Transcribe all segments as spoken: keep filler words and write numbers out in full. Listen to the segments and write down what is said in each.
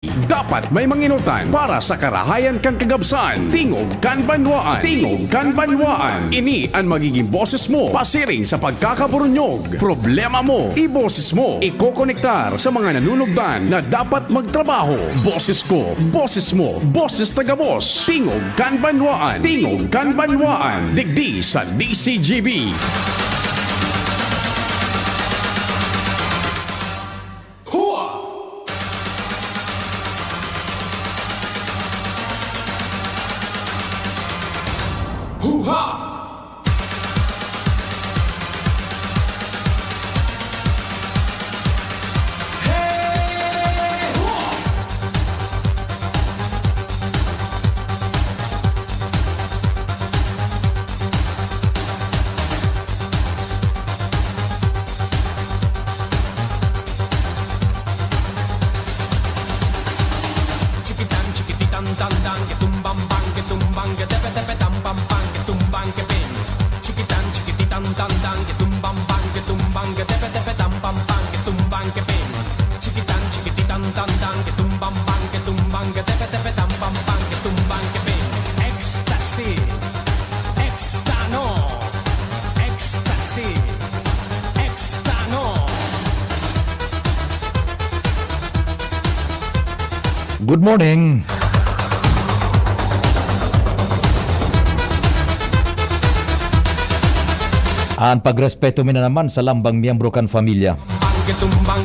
Dapat may manginutan para sa karahayan kan kagabsan. Tingog kan banwaan. Tingog kan banwaan. Ini an magiging boses mo pasiring sa pagkakaburunyog. Problema mo, iboses mo. Ikokonektar sa mga nanunugdan na dapat magtrabaho. Boses ko, boses mo, boses ta gabos. Tingog kan banwaan. Tingog kan banwaan. Digdi sa D C G B. Hua! Hua! Hey! Hua! Chikitan, chikititan, tan, tan, ke tumbang, bang, ke tumbang, ke tepe, tepe, tam, pam, pam, ke tumbang, ke ping. Chikitan, chikititan, tan, tan, ke tumbang, bang, ke tumbang, ke tepe, tepe, tam, pam, pam, ke tumbang, ke ping. Chikitan, chikititan, tan, tan, ke tumbang, bang, ke tumbang, ke tepe, tepe, tam, pam, pam, ke tumbang, ke ping. Ecstasy. Extano. Ecstasy. Extano. Good morning. An pagrespeto mi na naman sa lambang miyembro kan pamilya.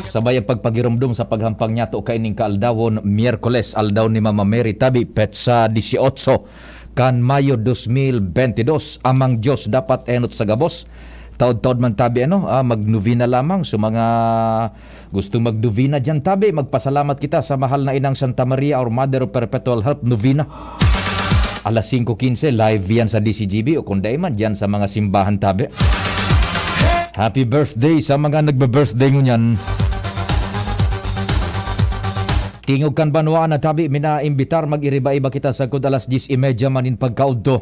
Sabay ang pagpagiromdom sa paghampang niyato kaining kaaldawon, Miyerkules, aldaw ni Mama Mary tabi, petsa dieciocho kan Mayo dos mil beinte dos. Amang Dios dapat enot sa gabos. Taod-taod man tabi, ano, ah, magnovena lamang. So, mga gustong magnovena diyan tabi, magpasalamat kita sa mahal na inang Santa Maria, our Mother of Perpetual Help, novena. Alas singko quince, live yan sa D C G B o kung dai man diyan sa mga simbahan tabi. Happy birthday sa mga nagbe-birthday ngunyan. Tingog kan banwaan na tabi, minaimbitar, mag-iriba-iba kita sagkod alas dyes y media man nin pagkaudto.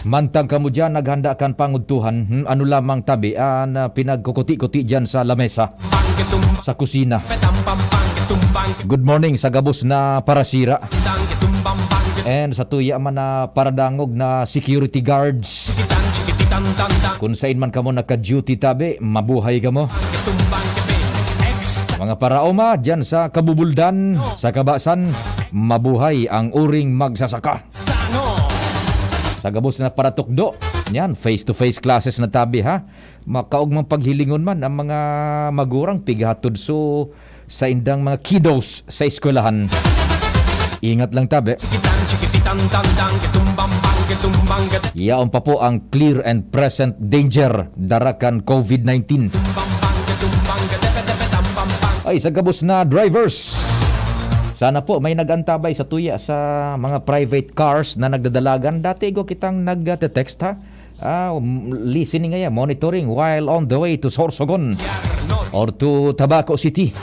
Mantang kamo diyan naghanda kan pangudtuhan, hmm, ano lamang tabi an, ah, pinagkukuti-kuti diyan sa lamesa, sa kusina. Good morning sa gabos na parasira. And sa tuya man na paradangog na security guards. Kun sain man kamo naka-duty tabi, mabuhay kamo. Mga paraoma diyan sa Kabubuldan, sa Kabasan, mabuhay ang uring magsasaka. Sa gabos na paratukdo, yan, face-to-face classes na tabi, ha? Makaogmang paghilingon man ang mga magurang pighatod so saindang mga kiddos sa eskwelahan. Ingat lang tabi. Yaon pa po ang clear and present danger dara kan covid nineteen. Ay, sa gabos na drivers. Sana po may nag-antabay sa tuya sa mga private cars na nagdadalagan. Dati go kitang nag-text, ha? Ah, um, listening ngayon, monitoring while on the way to Sorsogon or to Tabaco City.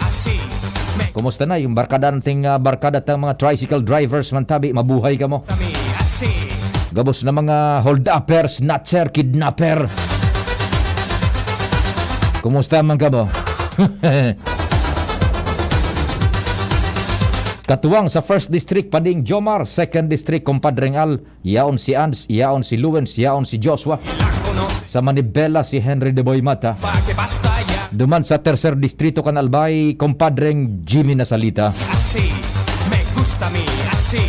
Kumusta na yung barkada nating, ah, barkada tang mga tricycle drivers man tabi, mabuhay kamo. Gabos na mga hold-upper, snatcher, kidnapper. Kumusta man kamo? Katuwang sa First District, Pading Jomar, Second District, Compadreng Al, yaon si Ans, yaon si Luwens, yaon si Joshua. Sa Manibela, si Henry de Boy Mata. Duman sa Tercer Distrito kan Albay, Compadreng Jimmy Nasalita. Así me gusta mi, así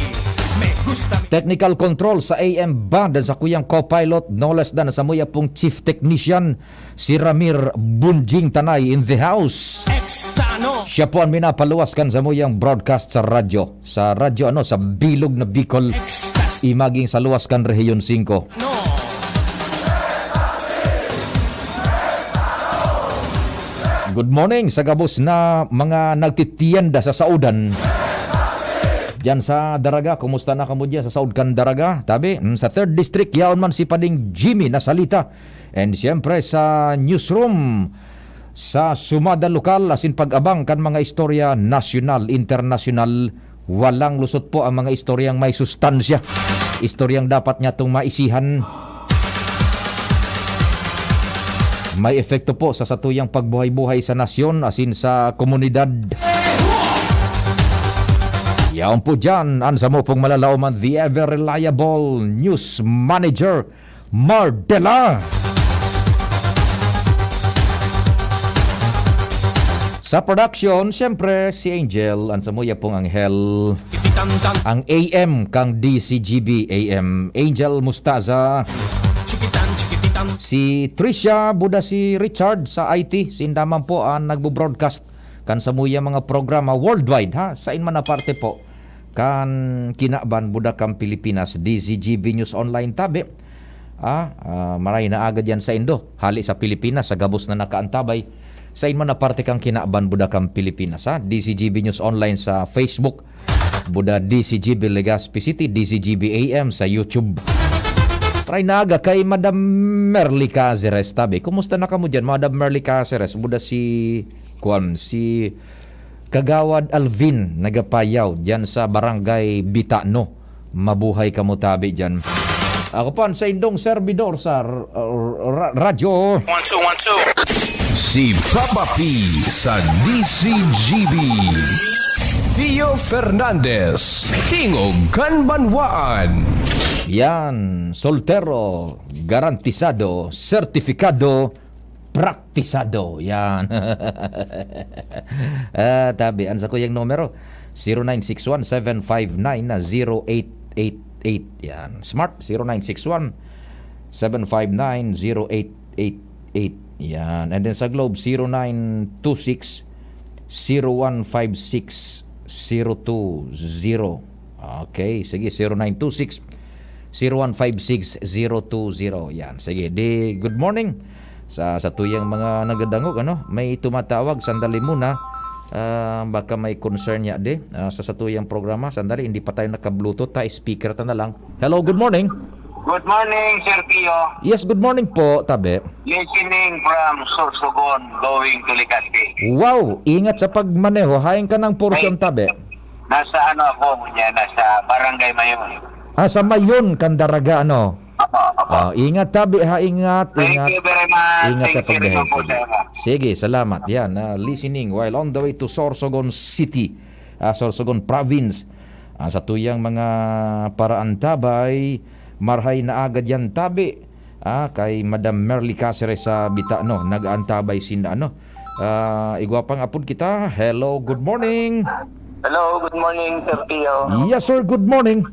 me gusta mi. Technical control sa A M band, sa kuyang co-pilot, no less than sa muya pong chief technician, si Ramir Bunjing Tanay in the house. Extano. Siya po ang minapaluwas kan samuyang broadcast sa radyo. Sa radyo, ano, sa bilog na Bicol. Extano. Imaging sa luwas kan Rehiyon singko. No. Good morning sa gabos na mga nagtitienda sa saodan. Diyan sa Daraga, kumusta na kamo diyan sa saod kan Daraga? Tabi, mm, sa Third District, yaon man si Pading Jimmy Nasalita. And siyempre sa newsroom, sa sumada lokal, asin pag-abang kan mga istorya nasyonal, internasyonal, walang lusot po ang mga istoryang may sustansya. Istoryang dapat niyatong maisihan. may epekto po sa satuyang pagbuhay-buhay sa nasyon asin sa komunidad. Yaon po dyan, ang samo pong malalaoman, the ever reliable news manager, Mardela. Sa production, siyempre, si Angel, ang samuya pong anghel. Ang A M kang D C G B A M, Angel Mustaza. Si Tricia, buda si Richard sa I T, sinda man po ang nagbo-broadcast kan samuya mga programa worldwide, ha, sain man na parte po kan kinaban buda kan Pilipinas, D C G B News Online tabi. Ah, ah, maray na agad yan saindo. Hali sa Pilipinas, sa gabos na nakaantabay. Sain man na parte kan kinaban buda kan Pilipinas, ha? D C G B News Online sa Facebook. Buda D C G B Legazpi City, D C G B A M sa YouTube. Maray na aga kay Madam Merly Caceres tabi. Kumusta na kamo dyan, Madam Merly Caceres? Buda si, kuwan, si Kagawad Alvin Nagapayaw dyan sa Barangay Bitano. Mabuhay kamo tabi dyan. Ako po ang saindong servidor sa r-, r-, ra-, radyo. One, two, one, two. Si Papa P sa D C G B. Theo Fernandez, Tingog kan Banwaan. Yan, soltero, garantisado, sertifikado, praktisado. Yan. Ah, tabi, ang sakuyang numero, zero nine six one seven five nine zero eight eight eight. Yan. Smart, zero nine six one seven five nine zero eight eight eight. Yan. And then sa Globe, zero nine two six zero one five six zero two zero. Okay, sige, zero nine two six zero one five six zero two zero. Yan, sige. Di, good morning sa satuyang mga nagdadangog, ano? May tumatawag, sandali muna. Ah, baka may concern niya di, ah, sa satuyang programa. Sandali, hindi pa tayo naka-Bluetooth, ha? Speaker ta na lang. Hello, good morning. Good morning, Sir Pio. Yes, good morning po, tabi. Listening from Sorsogon, going to Legazpi. Wow, ingat sa pagmaneho. Hain ka ng portion, Ay. tabi. Nasa ano ako, niya, nasa Barangay Mayon. Ah, sa Mayon, Candaraga, ano? Opo, opo. Ah, ingat, tabi, ha, ingat, Thank ingat. you very much. Ingat sa Thank you rin pagbiyahe. po Sige. sa inyo. Sige, salamat. Yan, ah, listening while on the way to Sorsogon City, ah, Sorsogon Province. Ah, sa tuyang mga paraan tabay, marhay na agad yan tabi. Ah, kay Madam Merly Caceres sa Bita, no? Nag-aantabay sinda, ano? Ah, igwa pang apod kita. Hello, good morning. Hello, good morning, Sir Pio. Yes, sir. Good morning.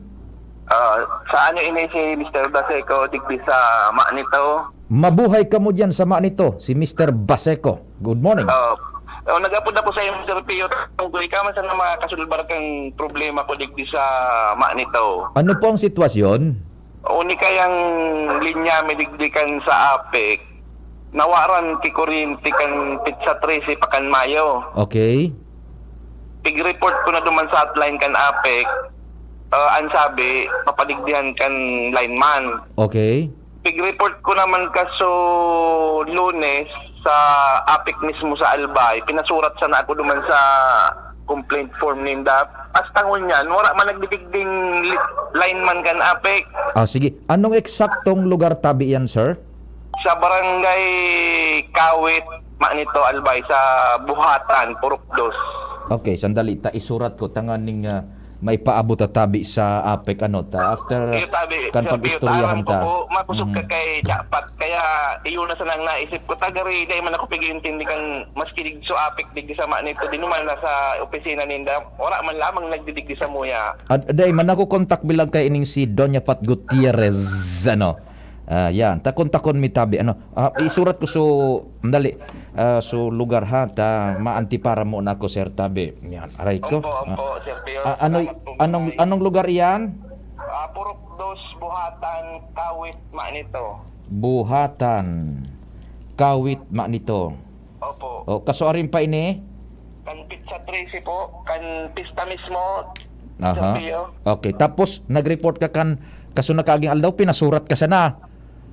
Ah, sa ano ini si Mister Baseco, digdi sa Manito? Mabuhay kamo diyan sa Manito, si Mister Baseco. Good morning. Oh, oh, nag-apod ako sa iyo, Sir Pio. Kung ikaw man sana makasulbar kang problema ko digdi sa Manito. Ano po ang sitwasyon? Uni kayang linya mi digdi kan sa APEC, nawaran ki kuryente kan petsa trese pa kan Mayo. Okay. Pig-report ko na duman sa hotline kan APEC, ah, ang sabi, papadigdihan kan lineman. Okay. Pig-report ko naman kaso Lunes sa APEC mismo sa Albay, pinasurat sana ako duman sa complaint form ninda. Hasta ngunyan, wala man nagdidigding li-, lineman kan APEC. Ah, sige. Anong eksaktong lugar tabi yan, sir? Sa Barangay Kawit, Manito, Albay, sa Buhatan, Purok Dos. Okay, sandali. Ta, isurat ko. Tanganing, ah, may paabot at tabi sa APEC, ano, ta, after Iyo, tabi, kan sir, pag-istoryahan iyo, ta. Taran ko po, makusog ka Mhm. kay Chapat. Kaya, iyon na sanang naisip ko. Tagari, dahil man ako pag-iintindi kan maski digdi sa APEC, digdi sa Manito, di naman nasa opisina ninda. Wala man lamang nagdidigdi sa muya. At, dahil man ako kontak bilang kay ining si Doña Pat Gutierrez, ano. Ah, yan. Ta kontakon mi tabi, ano. Ah, isurat ko so, dali. Ah, so lugar ha, ta maantipara mo na ako, sir, tabi. Yan, aray ko. Opo, opo, Ah. sir Pio. Ah, ano, Salamat po, anong, Nay. anong lugar iyan? Ah, Purok Dos, Buhatan, Kawit, Manito. Buhatan, Kawit, Manito. Opo. O, kaso arin pa ini? Kan petsa trese po, kan pista mismo, Aha. Sir Pio. Okay, tapos nag-report ka kan kaso nakaaging aldaw, pinasurat ka sana?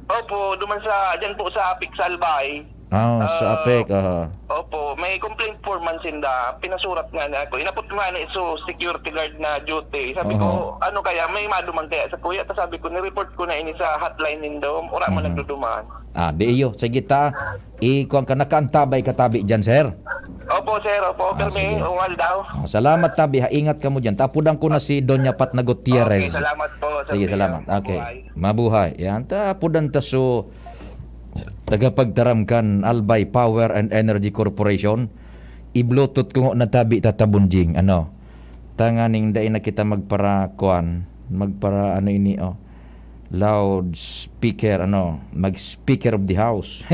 Opo, duman sa, dyan po sa APEC sa Albay. Ah, sa Ah, APEC, aha. Opo, may complaint form man sinda. Pinasurat nga niya ako. Inapot ko nga ni so security guard na duty. Sabi Oho. ko, "Ano kaya? May maduman kaya sa kuya?" Ta sabi ko, "Ni-report ko na ini sa hotline nindo. Wala man Mhm. nagduduman." Ah, di iyo. Sige ta. Ikuan ka, nakaantabay ka tabi dyan, sir. Opo, sir. Opo, Ah, pero may sige. uwal daw. Ah, salamat tabi ha. Ingat ka mo dyan. Tapudan ko na si Doña Pat na Gutierrez. Okay, salamat po, sir. Sige, William. salamat. Okay. Mabuhay. Mabuhay. Yan. Tapudan ta so tagapagtaram kan Albay Power and Energy Corporation. I-Bluetooth ko na tabi tatabunjing. Ano? Tanganing dai na kita magpara kuan, magpara ano ini, oh. Loud speaker, ano, mag speaker of the house.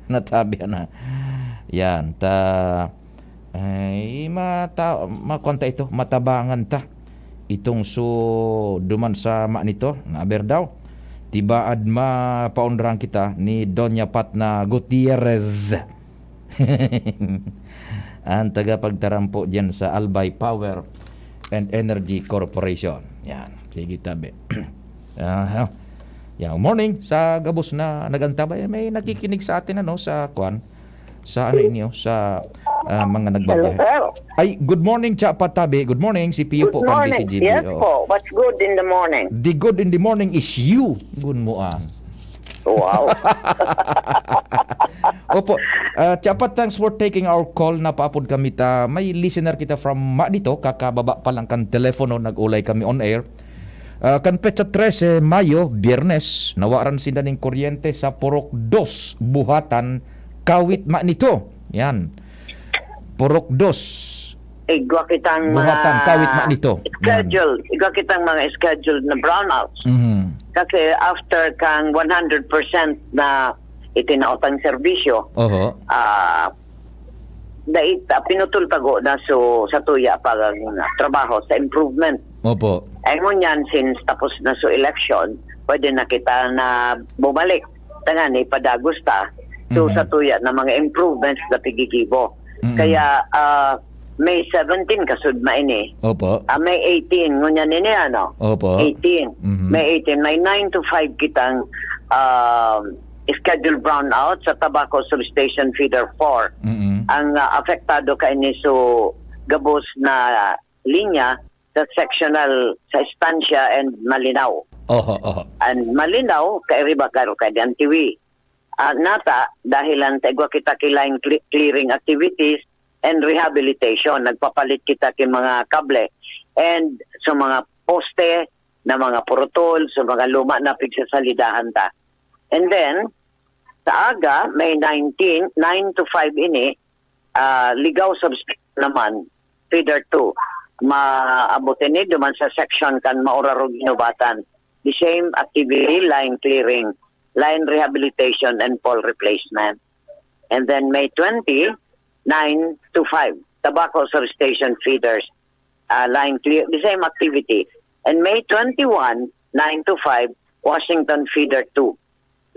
Natabi na. Yan, ta ay mata makuan ta ito, matabangan ta. Itong so duman sa ma nito, na aber daw. Tibaad mapaundrahan kita ni Doña Pat na Gutierrez. Ang tagapagtaram po dyan sa Albay Power and Energy Corporation. Yan. Sige, tabi. Aha. Yan. Morning sa gabos na nagantabay. May nakikinig sa atin, ano, sa kwan. Sa ano inyo? Sa ah, mga nagbabiyahe. Hello, sir. Ay, good morning, Cha Patabi. Good morning, si Pio Good po kan morning. D C G B. Yes Oo. po. What's good in the morning? The good in the morning is you. Good mo, ah. Wow. Opo. Ah, Chapat, thanks for taking our call. Napaapod kami ta. May listener kita from ma dito. Kakababa pa lang kan telepono, nag-ulay kami on air. Ah, kan petsa trese Mayo, Biyernes, nawaran sinda ning kuryente sa Purok Dos, Buhatan, Kawit ma nito. Yan. Purok Dos. Igwa kitang Buhatan, mga Kawit ma nito. Yan. Scheduled. Igwa kitang mga scheduled na brownouts. Mhm. Kasi after kang one hundred percent na itinaotang serbisyo, Oho. ah dait, ah, pinutol tago na so sa tuya pag trabaho sa improvement. Opo. Ay ngunyan, since tapos na so election, pwede na kita na bumalik. Tangan, ipadagos ta. So, Mhm. sa tuya na mga improvements na pigigibo. Mhm. Kaya, ah, May seventeen kasud ma ini. Opo. Ah, May eighteen, ngunyan ini, ano? Opo. Eighteen. Mhm. May eighteen, may nine to five kitang um, scheduled brownout sa Tabaco Substation Feeder four. Mhm. Ang ah, apektado kaini so gabos na linya sa sectional sa Estancia and Malinao. Oho, oho. And Malinao, kairiba karo kay Antiwi. Ah, nata, dahilan ta igwa kita ki line cle- clearing activities and rehabilitation. Nagpapalit kita ki mga kable and sa mga poste na mga purutol, sa mga luma na pigsasalidahan ta. And then, sa aga, may nineteen, nine to five ini, ah, Ligaw subscription naman, feeder two. Maabot ini duman sa section kan Mauraro Ginubatan. The same activity, line clearing, line rehabilitation, and pole replacement. And then May twenty, nine to five, Tabaco Substation feeders, uh, line clear, the same activity. And May twenty-one, nine to five, Washington Feeder two,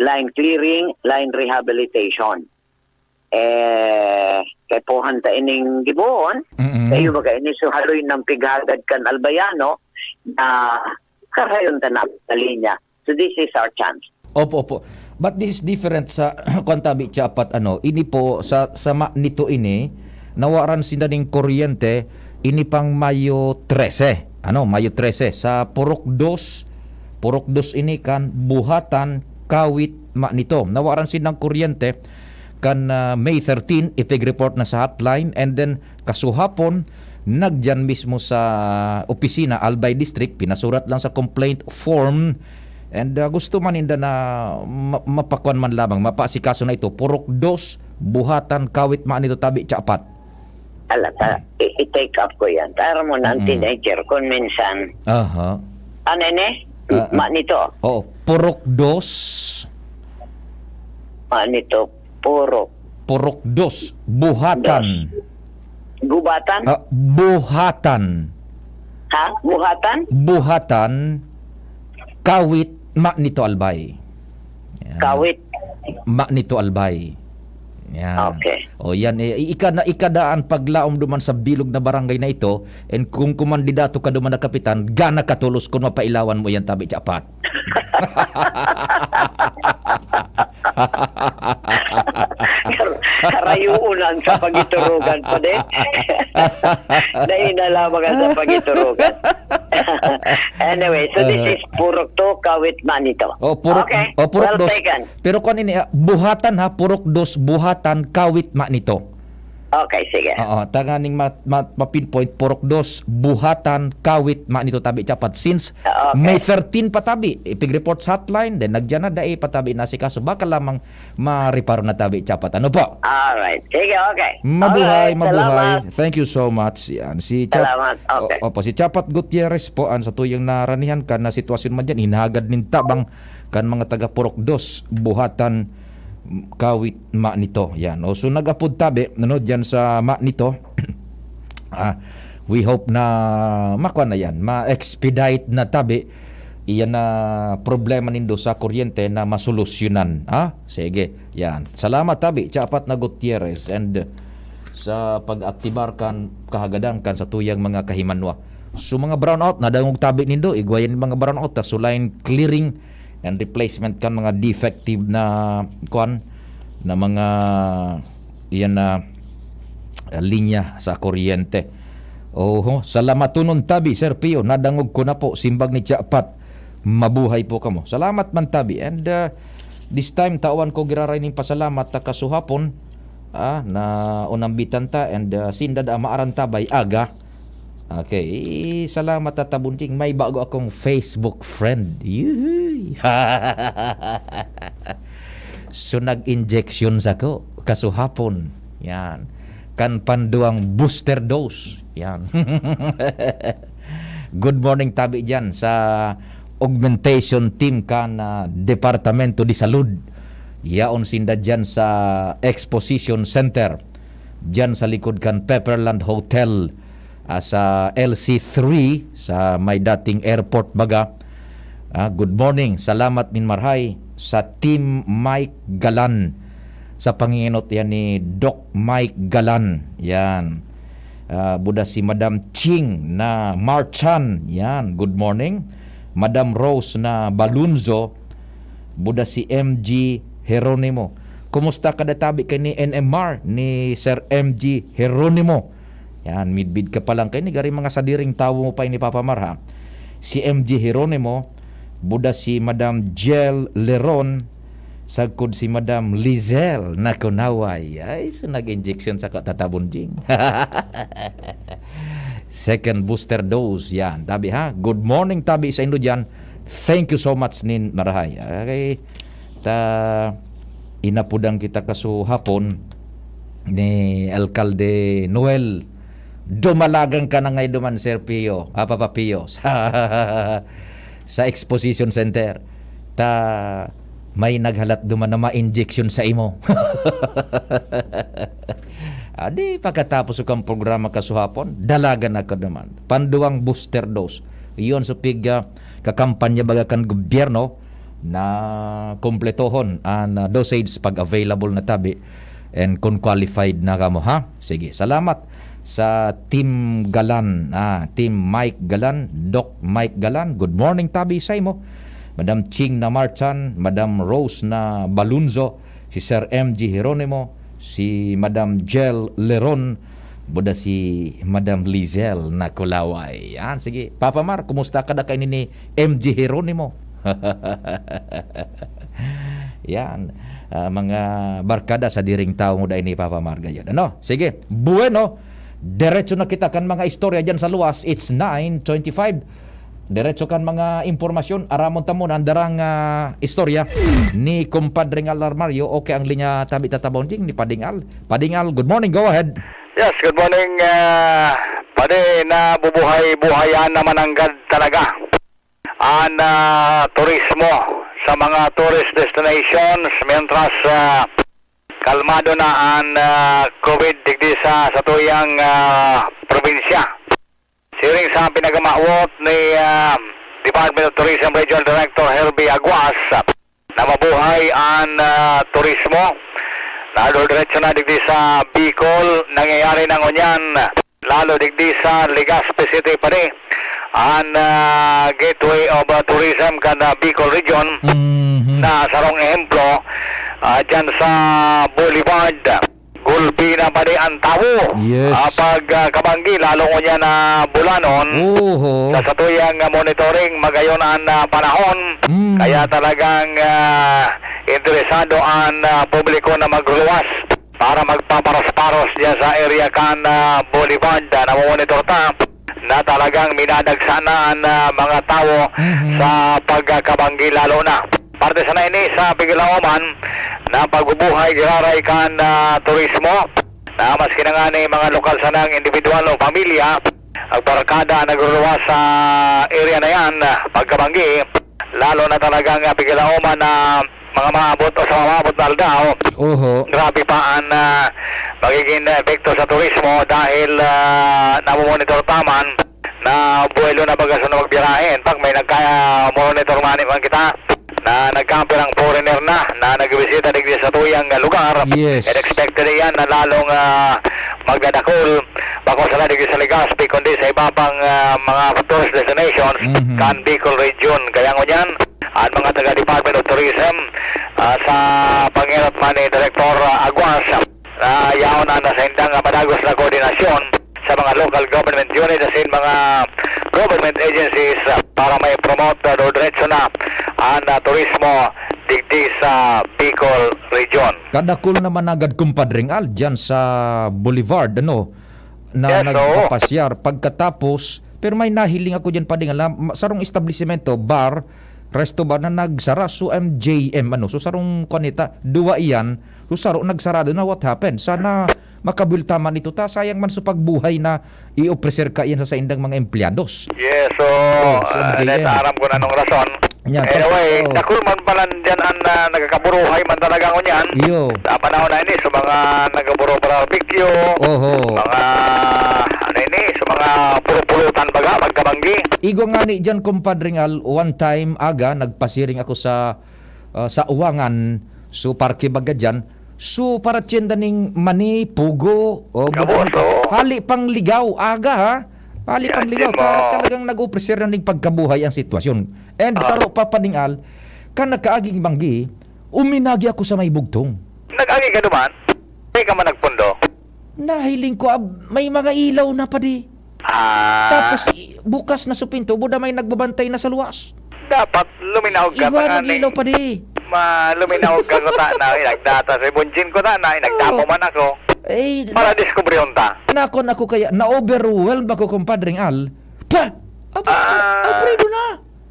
line clearing, line rehabilitation. Eh, kaipuhan ta ining gibohon, Mm-mm. kayo baga ini so haloy ng pighagad kan Albayano na karayon ta na sa linya. So this is our chance. Opo, opo. But this is different sa kwan tabi, Chapat, ano, ini po, sa, sa ma nito ini, nawaran sinda ning kuryente, ini pang Mayo trese. Ano, Mayo trese, sa Purok Dos, Purok Dos ini kan Buhatan, Kawit, ma nito. Nawaran sindang kuryente kan ah, May thirteen, ipig-report na sa hotline, and then kasuhapon, nagdiyan mismo sa opisina, Albay District, pinasurat lang sa complaint form, and ah, gusto man ninda na ma- mapakwan man lamang, mapaasikaso na ito, Purok Dos, Buhatan, Kawit, ma nito tabi, Chapat. Ala ta, i- i-take up ko yan. Tara mo na ang Mm. teenager kung minsan. Aha. Ano ini? Ah, ah. Ma nito. Oo, Purok Dos, Ma nito. Purok. Purok Dos, Buhatan. Gubatan? Ah, Buhatan. Ha? Buhatan? Buhatan, Kawit, ma nito Albay. Yan. Kawit. Ma nito Albay. Yan. Okay. O yan, eh, i-, ikada, ikadaan paglaom duman sa bilog na barangay na ito, and kung kumandidato ka duman na kapitan, gana ka tolos kun mapailawan mo yan, tabi chapat. Kar-, karayuunan sa pagiturugan pa din. Dahil na lamang sa pagiturugan. Anyway, so this Aha. is Purok two, Kawit Manito. Oh, Purok, Okay, oh, Purok well dos. taken. Pero kung ini, ah, buhatan ha, Purok dos, buhatan, Kawit Manito. Okay, sige. Oo, tanganing ma-, ma-, ma-pinpoint, Purok dos, buhatan, Kawit Manito, tabi chapat. Since Okay. May thirteen pa tabi, ipig-report sa hotline, then nagyan na, dai pa tabi na si kaso. Baka lamang mareparo na tabi chapat. Ano po? Alright. Sige, okay. Mabuhay, Alright, mabuhay. salamat. Thank you so much. Yan, si Chap-, Salamat. Okay. o-, opo, si Chapat Gutierrez po, ang sa tuyang naranihan kan na sitwasyon man dyan, hinahagad nin tabang kan mga taga Purok dos, buhatan, Kawit Manito. Yan. O, so nag-apod tabi, ano, dyan sa Manito. Ah, we hope na makuha na yan, ma-expedite na tabi, iyan na problema nindo sa kuryente na masolusyonan. Ha? Sige, yan. Salamat tabi, Chapat na Gutierrez, and sa pag-aktibar kan kahagadan kan sa tuyang mga kahimanwa. So, mga brownout, nadangog tabi nindo, igwa yan mga brownout, ta, so line clearing and replacement kan mga defective na, kwan, na mga, iyan na, ah, linya sa kuryente. Oho, salamatonon tabi, Sir Pio, nadangog ko na po, simbag ni Chapat. Mabuhay po kamo. Salamat man tabi. And, ah, this time, tawan ko giraray ning pasalamat ta kasuhapon, ah, na unambitan ta, and, ah, sinda da maaran ta bay aga. Okay, salamat, Tata Bunting. May bago akong Facebook friend. Yuhuy! So, nag-injection sako kasuhapon. Yan. Kan panduang booster dose. Yan. Good morning, tabi dyan sa augmentation team kan, ah, Departamento de Salud. Yaon sinda dyan sa Exposition Center. Dyan sa likod kan Pepperland Hotel, ah, sa L C three, sa may dating airport baga. Ah, good morning. Salamat nin marhay sa Team Mike Galan. Sa pangingenot yan ni Doc Mike Galan. Yan. Ah, buda si Madam Ching na Marchan. Yan. Good morning. Madam Rose na Balunzo. Buda si M G Jeronimo. Kumusta ka da tabi kay ni N M R, ni Sir M G Jeronimo? Yan, midbid ka pa lang kay ni gari mga sadiring tawo mo pa ini, Papa Mar, ha? Si M G Jeronimo, buda si Madam Jel Leron, sagkod si Madam Lizelle Nakunaway. Ay, so nag-injection sa katatabon, Jing. Second booster dose, yan. Tabi, ha? Good morning, tabi sa indo dyan. Thank you so much, nin marahay. Okay. Ta, inapudan kita kasuhapon ni Alkalde Noel. Dumalagan ka na ngay duman, Sir Pio, ah, Papa Pio, sa, sa Exposition Center. Ta, may naghalat duman na ma-injection sa imo. Adi, pagkatapos ko kang programa kasuhapon, dalagan na ka duman. Panduwang booster dose. Iyon sa pig, ah, kakampanya baga kan gobyerno na kumpletohon an, ah, dosage pag available na tabi and kung qualified na kamo, ha? Sige, salamat sa Team Galan, ah, Team Mike Galan, Doc Mike Galan. Good morning, tabi sa imo. Madam Ching na Marchan, Madam Rose na Balunzo, si Sir M G Jeronimo, si Madam Jel Leron, buda si Madam Lizelle na Kulaway. Yan, sige. Papa Mar, kumusta ka da kaini ni M G Jeronimo? Yan. Ah, mga barkada sa diring tawo mo dai ni Papa Mar gayod. Ano? Sige. Bueno. Diretso na kita kan mga istorya dyan sa luwas. It's nine twenty-five. Diretso kan mga impormasyon. Aramon ta muna ang darang, ah, istorya ni Compadre Ngal Armario. Okay, ang linya tabi tatabon ding ni Pading Al. Pading Al, good morning. Go ahead. Yes, good morning, ah, Padi. Nabubuhay-buhayan naman anggad talaga an, ah, turismo sa mga tourist destinations, mientras, ah, kalmado na an, ah, COVID digdi sa satuyang, ah, probinsya. Siring sa pinagamawot ni, ah, Department of Tourism Regional Director Herbie Aguas, ah, na mabuhay an, ah, turismo. Lalo diretso na digdi sa Bicol, nangyayari na ngunyan. Lalo digdi sa Legazpi City pa rin. An ah, gateway of ah, tourism kan ah, Bicol region. Mhm. Na sarong ehemplo, ah, dyan sa Boulevard. Gulpi na pa rin ang tawo. Yes. Ah, pag ah, kabanggi, lalo ngunyan na bulanon. Oho. Sa satuyang ah, monitoring, magayon ang ah, panahon. Mm. Kaya talagang ah, interesado ang ah, publiko na magluluwas para magpaparos-paros diyan sa area kan ah, Boulevard. Ah, namomonitor ta na talagang minadagsa na ang ah, mga tawo Mhm. sa pagkakabanggi, lalo na parte sana ini sa Pigilaoman na pagbubuhay giraray kan ah, turismo, na maski na nga ni mga lokal sanang individual o pamilya, ang barkada nagruluwas sa area na yan, ah, pagkabanggi, lalo na talagang ah, Pigilaoman na mga maabot o sa maabot na aldaw. Oho. Grabe pa ang ah, magiging epekto sa turismo dahil ah, namomonitor ta man na buwelo na baga sa magbiyahe. In fact, may nagka-monitor man man kita na nagkampirang foreigner na na nagbisita digdi sa tuyang ah, lugar. Yes. And expected yan na lalong ah, magdadakol. Bako sila digdi sa Legazpi, kundi sa iba pang ah, mga tourist destinations Mhm. kan Bicol region. Kaya ngunyan, ang mga taga Department of Tourism ah, sa pangenot man ni Director ah, Aguas, na yaon na sa indang ah, padagos na koordinasyon sa mga local government unit asin mga government agencies ah, para may promote ah, do diretso na ang ah, turismo digdi sa Bicol region. Kadakul naman agad, Kumpadring Al, dyan sa Boulevard, ano, na Yes, oo. nagpapasyar. Pagkatapos, pero may nahiling ako dyan, Padring Al, ma-, sarong establisemento, bar, resto bar na nagsara, so M J M, ano, so sarong kanita, duwa iyan, so saro, nagsarado na, what happened? Sana makabulta man ito ta, sayang man sa pagbuhay na i-ofrecer ka iyan sa saindang mga empleyados. Yes, so, Oh, so, ah, M J M. neta, aram ko na anong rason. Yan, Anyway, pagka-, oh. dakul man pala dyan ang ah, nagkakaburuhay man talaga ngunyan. Iyo. Sa panahon na ini, sa mga nagaburo barbecue, Oho. mga, ano ini, sa mga pulupulutan baga, pagkabanggi. Igwa nga ni dyan, Kumpadring Al, one time, aga, nagpasiring ako sa, ah, sa Uwangan, so parke baga dyan, so para tiyenda ning mani, pugo, o Gabos, buko. oo. Hali pang ligaw, aga ha? Hali Yan, pang ligaw, yan mo. ta-, talagang nag-upreser na ning pagkabuhay ang sitwasyon. And Ah. saro pa, Padring Al, kan nagkaaging banggi, uminagi ako sa may bugtong. Nag-agi ka duman? Di ka man nagpundo? Nahiling ko, ab-, may mga ilaw na, padi. Ah. Tapos, i-, bukas na sa pinto, buda may nagbabantay na sa luwas. Dapat luminaog ka Iwan ta ng ani. ilaw, padi. Ma-, luminaog ka ko ta na, inagdata si Bunjin ko ta na, inagdamo Oo. man ako. Eh, Para na-, diskubrihon ta. nakon ako kaya, na-overwhelmed ako, Kumpadring Al. Pa! Aba, Ah. abrido na!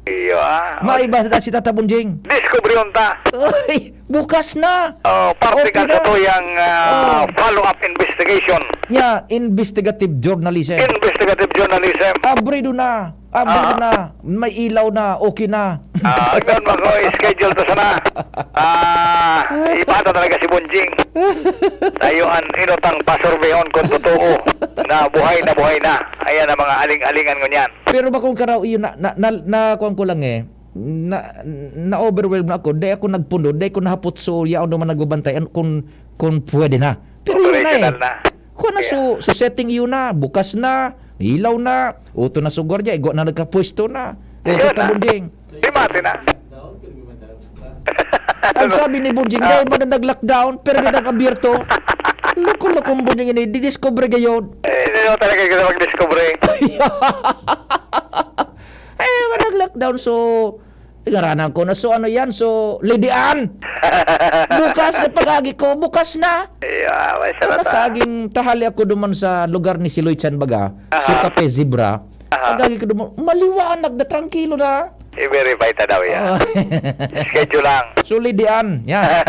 Iyo, ah. Maiba na si Tata Bunjing. Diskubrihon ta. Ay, bukas na. Oh, parte Okay ka sa na. tuyang, ah, Oh. follow-up investigation. Yeah, investigative journalism. Investigative journalism. Abrido na. Abrido Ah. na. May ilaw na. Okay na. Ah, hanggang mag-schedule to sana. Ah, iba ta talaga si Bunjing. Tayo ang inutang pasurbehon kung totoo na buhay na buhay na. Ayan ang mga aling-alingan ngunyan. Pero bakong karaw iyo na, na, na, na, kuwan ko lang eh. Na, na-overwhelm na ako. Di ako nagpundo, di ako nahapot. So, yaon naman nagbabantay. Ano, kung, kung pwede na. Pero yun na eh. Operational na. Kuwan na, Yeah. so, so setting yun na. Bukas na. Ilaw na. Uto na sa gwardiya. Igwa na nagkapwesto na. Uto Yun na na. Bunding. Di mati na. Ang sabi ni Bunjing, Ah. dahil man na nag-lockdown, pero may nag-abierto. Loko-lokong Bunjing ini, didiscover gayon. Eh, hindi naman talaga kita mag-discover eh. Eh, man nag-lockdown, so, tingaranan ko na, so ano yan, so, Lidian! Bukas na pag-agi ko, bukas na! Yeah, may Ang salata. nakaging tahali ako duman sa lugar ni Siloy Chan baga, Aha. sa Cafe Zebra. Aha. Pag-agi ko duman, maliwanag na, trangkilo na. I-verify ta daw yan. Oh. Schedule lang. Sulidian. Yan.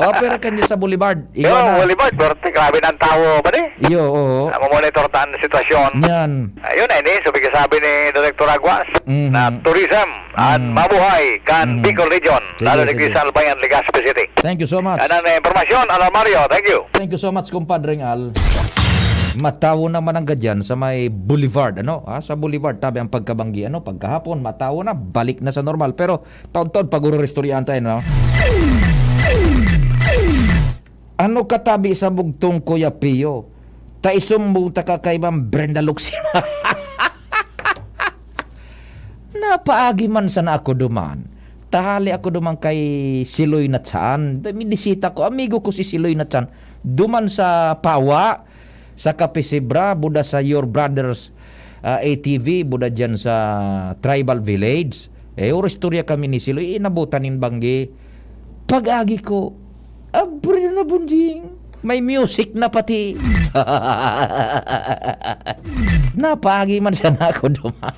Opera kanya sa Boulevard. Yo, Ikaw na. Boulevard, pero grabe ng tao ba ni? Iyo, oo. Ah, mamonitor ta ang sitwasyon. Yan. Ayun, ay ni, so, sabi ni Director Aguas, Mhm. na tourism, at Mm. mabuhay kan Mm. Bicol Region, Sige, lalo ni sige. Rizal Bayan, Legazpi City. Thank you so much. Yan ang impormasyon, Alarmario. Thank you. Thank you so much, Kumpadring Al. Matawo naman ang gadyan sa may Boulevard, ano? Ah, sa Boulevard, tabi ang pagkabanggi, ano? Pagkahapon, matawo na, balik na sa normal. Pero, taon-taon, pag-ururistoryahan tayo, no? Ano katabi sa bugtong, Kuya Pio? Ta isumbong ta ka kay Ma'am Brenda Luxima. Napaagi man sana ako duman. Tahali ako duman kay Siloy Natsan. Minisita ko, amigo ko si Siloy Natsan. Duman sa Pawa, sa Kapisibra, buda sa Your Brothers, ah, A T V, buda dyan sa Tribal Village. Eh, oro istorya kami ni Siloy, inabutan nin banggi. Pag-agi ko, "Abri na, Bonjing. May music na pati." Napaagi man sana ako duman.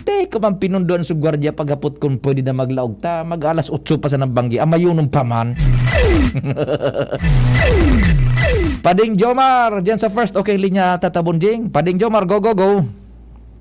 Dai ko man pinundoan sa gwardiya paghapot kung pwede na maglaog ta. Mag-alas otso pa sa nabanggi. Amayonon pa man. Pading Jomar, diyan sa first. Okay, linya, Tata Bonjing. Pading Jomar, go, go, go.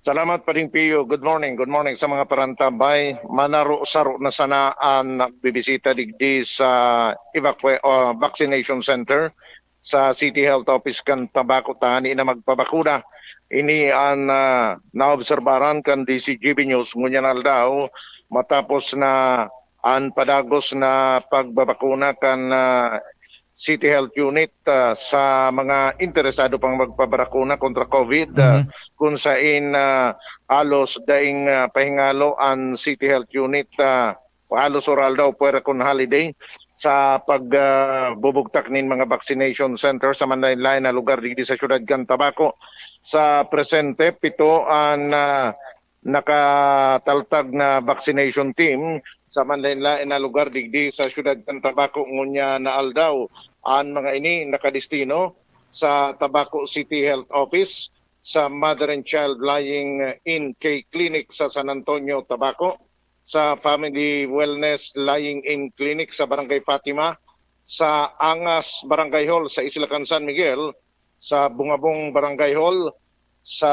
Salamat, Pading Pio. Good morning. Good morning sa mga parantabay. Manaro-saro na sana an nagbibisita digdi sa evacua-, ah, vaccination center sa City Health Office kan Tabaco, tanganing na magpabakuna. Ini an, ah, naobserbaran kan D C G B News ngunyan aldaw, matapos na an padagos na pagbabakuna kan, ah, City Health Unit, ah, sa mga interesado pang magpabakuna kontra COVID, ah, Mhm. kung sain, ah, halos daing, ah, pahingalo an City Health Unit, ah, halos oral daw, pwera kun holiday sa pag, ah, bubugtak nin mga vaccination center sa manlaen-laen na lugar digdi sa siyudad kan Tabaco. Sa presente, pito an, ah, nakataltag na vaccination team sa manlaen-laen na lugar digdi sa siyudad kan Tabaco ngunyan na aldaw. An mga ini nakadestino sa Tabaco City Health Office, sa Mother and Child Lying-in K Clinic sa San Antonio, Tabaco, sa Family Wellness Lying-in Clinic sa Barangay Fatima, sa Angas Barangay Hall sa Islacan San Miguel, sa Bungabong Barangay Hall, sa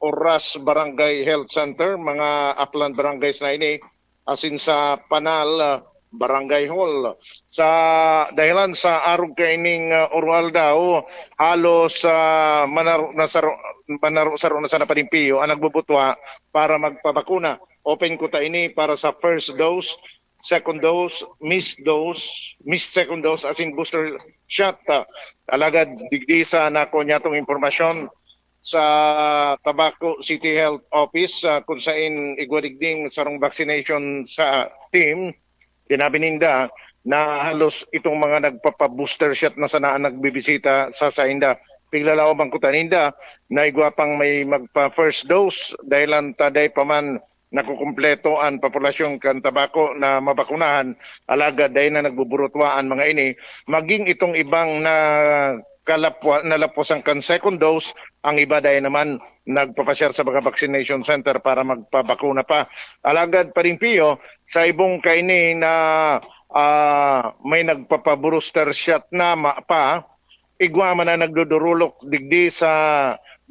Oras Barangay Health Center, mga Aplan Barangays na ini, asin sa Panal, ah, Barangay Hall. Sa dahilan sa arog kaining, ah, oro aldaw, halos, ah, manaro na saro-, manaro-saro na sana, Pading Pio, ang nagbubutwa para magpabakuna. Open kuta ini para sa first dose, second dose, missed dose, missed second dose, asin booster shot. Ah, alagad digdi sa nako niyatong impormasyon, sa Tabaco City Health Office, ah, kun sain igwa digding sarong vaccination sa team, sinabi ninda na halos itong mga nagpapa-booster shot na sana ang nagbibisita sa sainda. Piglalaoban kuta ninda na igwa pang may magpa-first dose, dahilan ta dai pa man nakukumpleto an populasyon kan Tabaco na mabakunahan, alagad dai na nagbuburutwa an mga ini, maging itong ibang nakalapwa-, nalapwasan kan second dose, ang iba dai naman nagpapasyar sa mga vaccination center para magpabakuna pa. Alagad, Pading Pio, sa ibong kaini na, ah, may nagpapa-booster shot na ma-, pa, igwa man na nagdudurulok digdi sa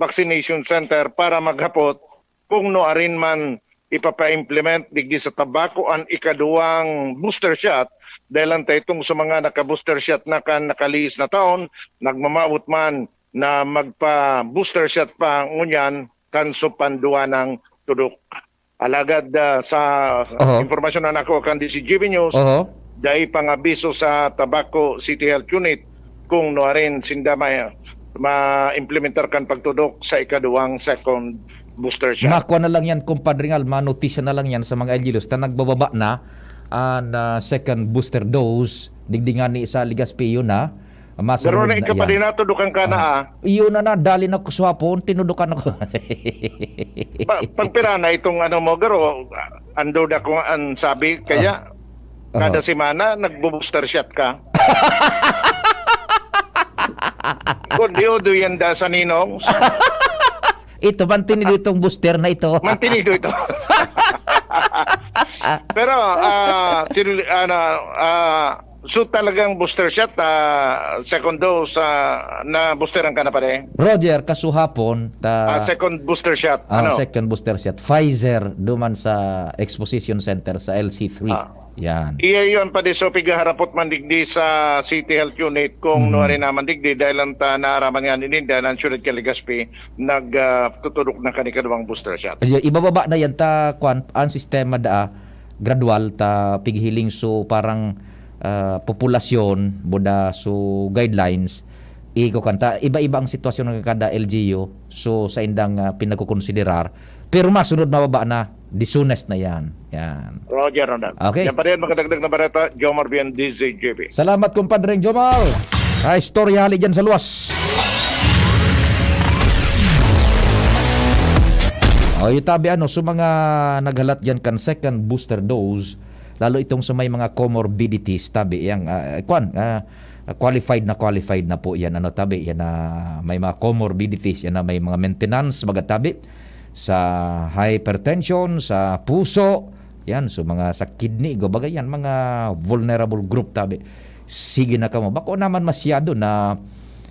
vaccination center para maghapot kung nuarin man ipapa-implement digdi sa Tabaco an ikaduwang booster shot, dahilan ta itong sa mga naka-booster shot na kan nakalihis na taon, nagmamawot man na magpa-booster shot pa ngunyan kan supanduwa ng tudok. Alagad, ah, sa Oho. impormasyon na nako kan D C G B News, Oho. dai pang abiso sa Tabaco City Health Unit kung nuarin sinda ma-, ma-implementar kan pagtudok sa ikaduwang second booster shot. Makua na lang yan, Compadre Ngal, manotisya na lang yan sa mga L G Us ta nagbababa na an, ah, second booster dose, digdi ngani sa Legazpi na. Masunod Pero na na ika pa yan. din natudukan ka na, Ah, ah. Iyo na na, dali na ko sa hapon, tinudukan ako. Pa-, pagpira na itong ano mo, garo, ando na ko ang sabi, kaya Ah. kada Aha. semana, nagbo-booster shot ka. Good, di, di yan da sa ninong. Ito, mantinido itong booster na ito. Mantinido ito. Pero, ah, sino, ano, ah, so talagang booster shot, ah, second dose, ah, na boosteran ka na, pare? Roger, kasuhapon, ta-, Ah, second booster shot, ah, ano? second booster shot. Pfizer, duman sa Exposition Center sa L C three. Ah. Yan. Iya yon, padi, so, pigaharapot man digdi sa City Health Unit kung Mm. nuwari naman digdi, dahil lang ta naaraman nga ni Ninda, ng Siyudad kan Legazpi, nag, ah, tutudok na kan ikaduwang booster shot. Ay, ibababa na yan ta, kwan, ang sistema da, ah, gradual ta pighiling. So, parang ah, populasyon, buda, so guidelines, iko kanta, iba-iba ang sitwasyon ng kada L G U, so sa indang, ah, pinagkukonsiderar, pero masunod mababa na, the soonest na yan. Yan. Roger, Ronald. Okay. Yan pa rin, makadagdag na bareta, Jomar Bien, D Z J B. Salamat, kumpadreng Jomar. Ay, istorya hali dyan sa luwas. O, yung tabi, ano, so mga naghalat dyan kan second booster dose, lalo itong sa may mga comorbidities, tabi, yang, ah, kwan, ah, qualified na qualified na po yan, ano, tabi, yan na may mga comorbidities, yan na may mga maintenance, baga tabi, sa hypertension, sa puso, yan, so mga sa kidney, go, baga yan, mga vulnerable group, tabi. Sige na kamo. Bako naman masyado na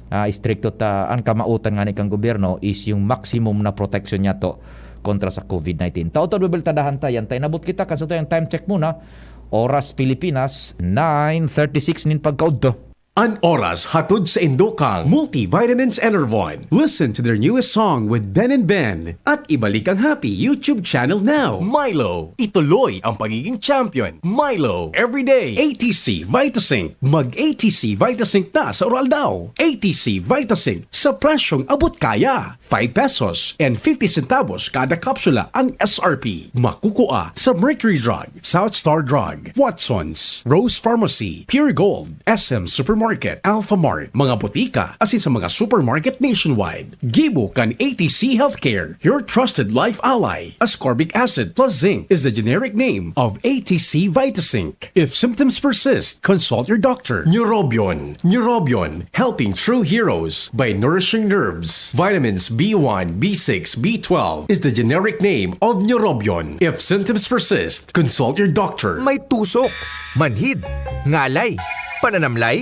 ah, istrikto ta, ang kamautan nga ni kang gobyerno is yung maximum na protection niya to kontra sa COVID nineteen. Tao to, bibeltadahan ta yan. Tayo nabot kita, kasi tayo ang time check muna. Oras Pilipinas, nine thirty-six nin pagkaudto. An oras hatod sa Indokang Multivitamins Enervon. Listen to their newest song with Ben and Ben. At ibalik ang happy YouTube channel now. Milo, ituloy ang pagiging champion. Milo, everyday. A T C Vitasync. Mag A T C Vitasync na sa Oral daw. A T C Vitasync sa presyong abot kaya. Five pesos and fifty centavos kada kapsula ang S R P. Makukuha sa Mercury Drug, South Star Drug, Watson's, Rose Pharmacy, Pure Gold, S M Supermarket, Alpha Mart, mga botika, asin sa mga supermarket nationwide. Gibo kan A T C Healthcare, your trusted life ally. Ascorbic acid plus zinc is the generic name of A T C Vitasync. If symptoms persist, consult your doctor. Neurobion, Neurobion, helping true heroes by nourishing nerves. Vitamins B one, B six, B twelve is the generic name of Neurobion. If symptoms persist, consult your doctor. May tusok, manhid, ngalay, pananamlay.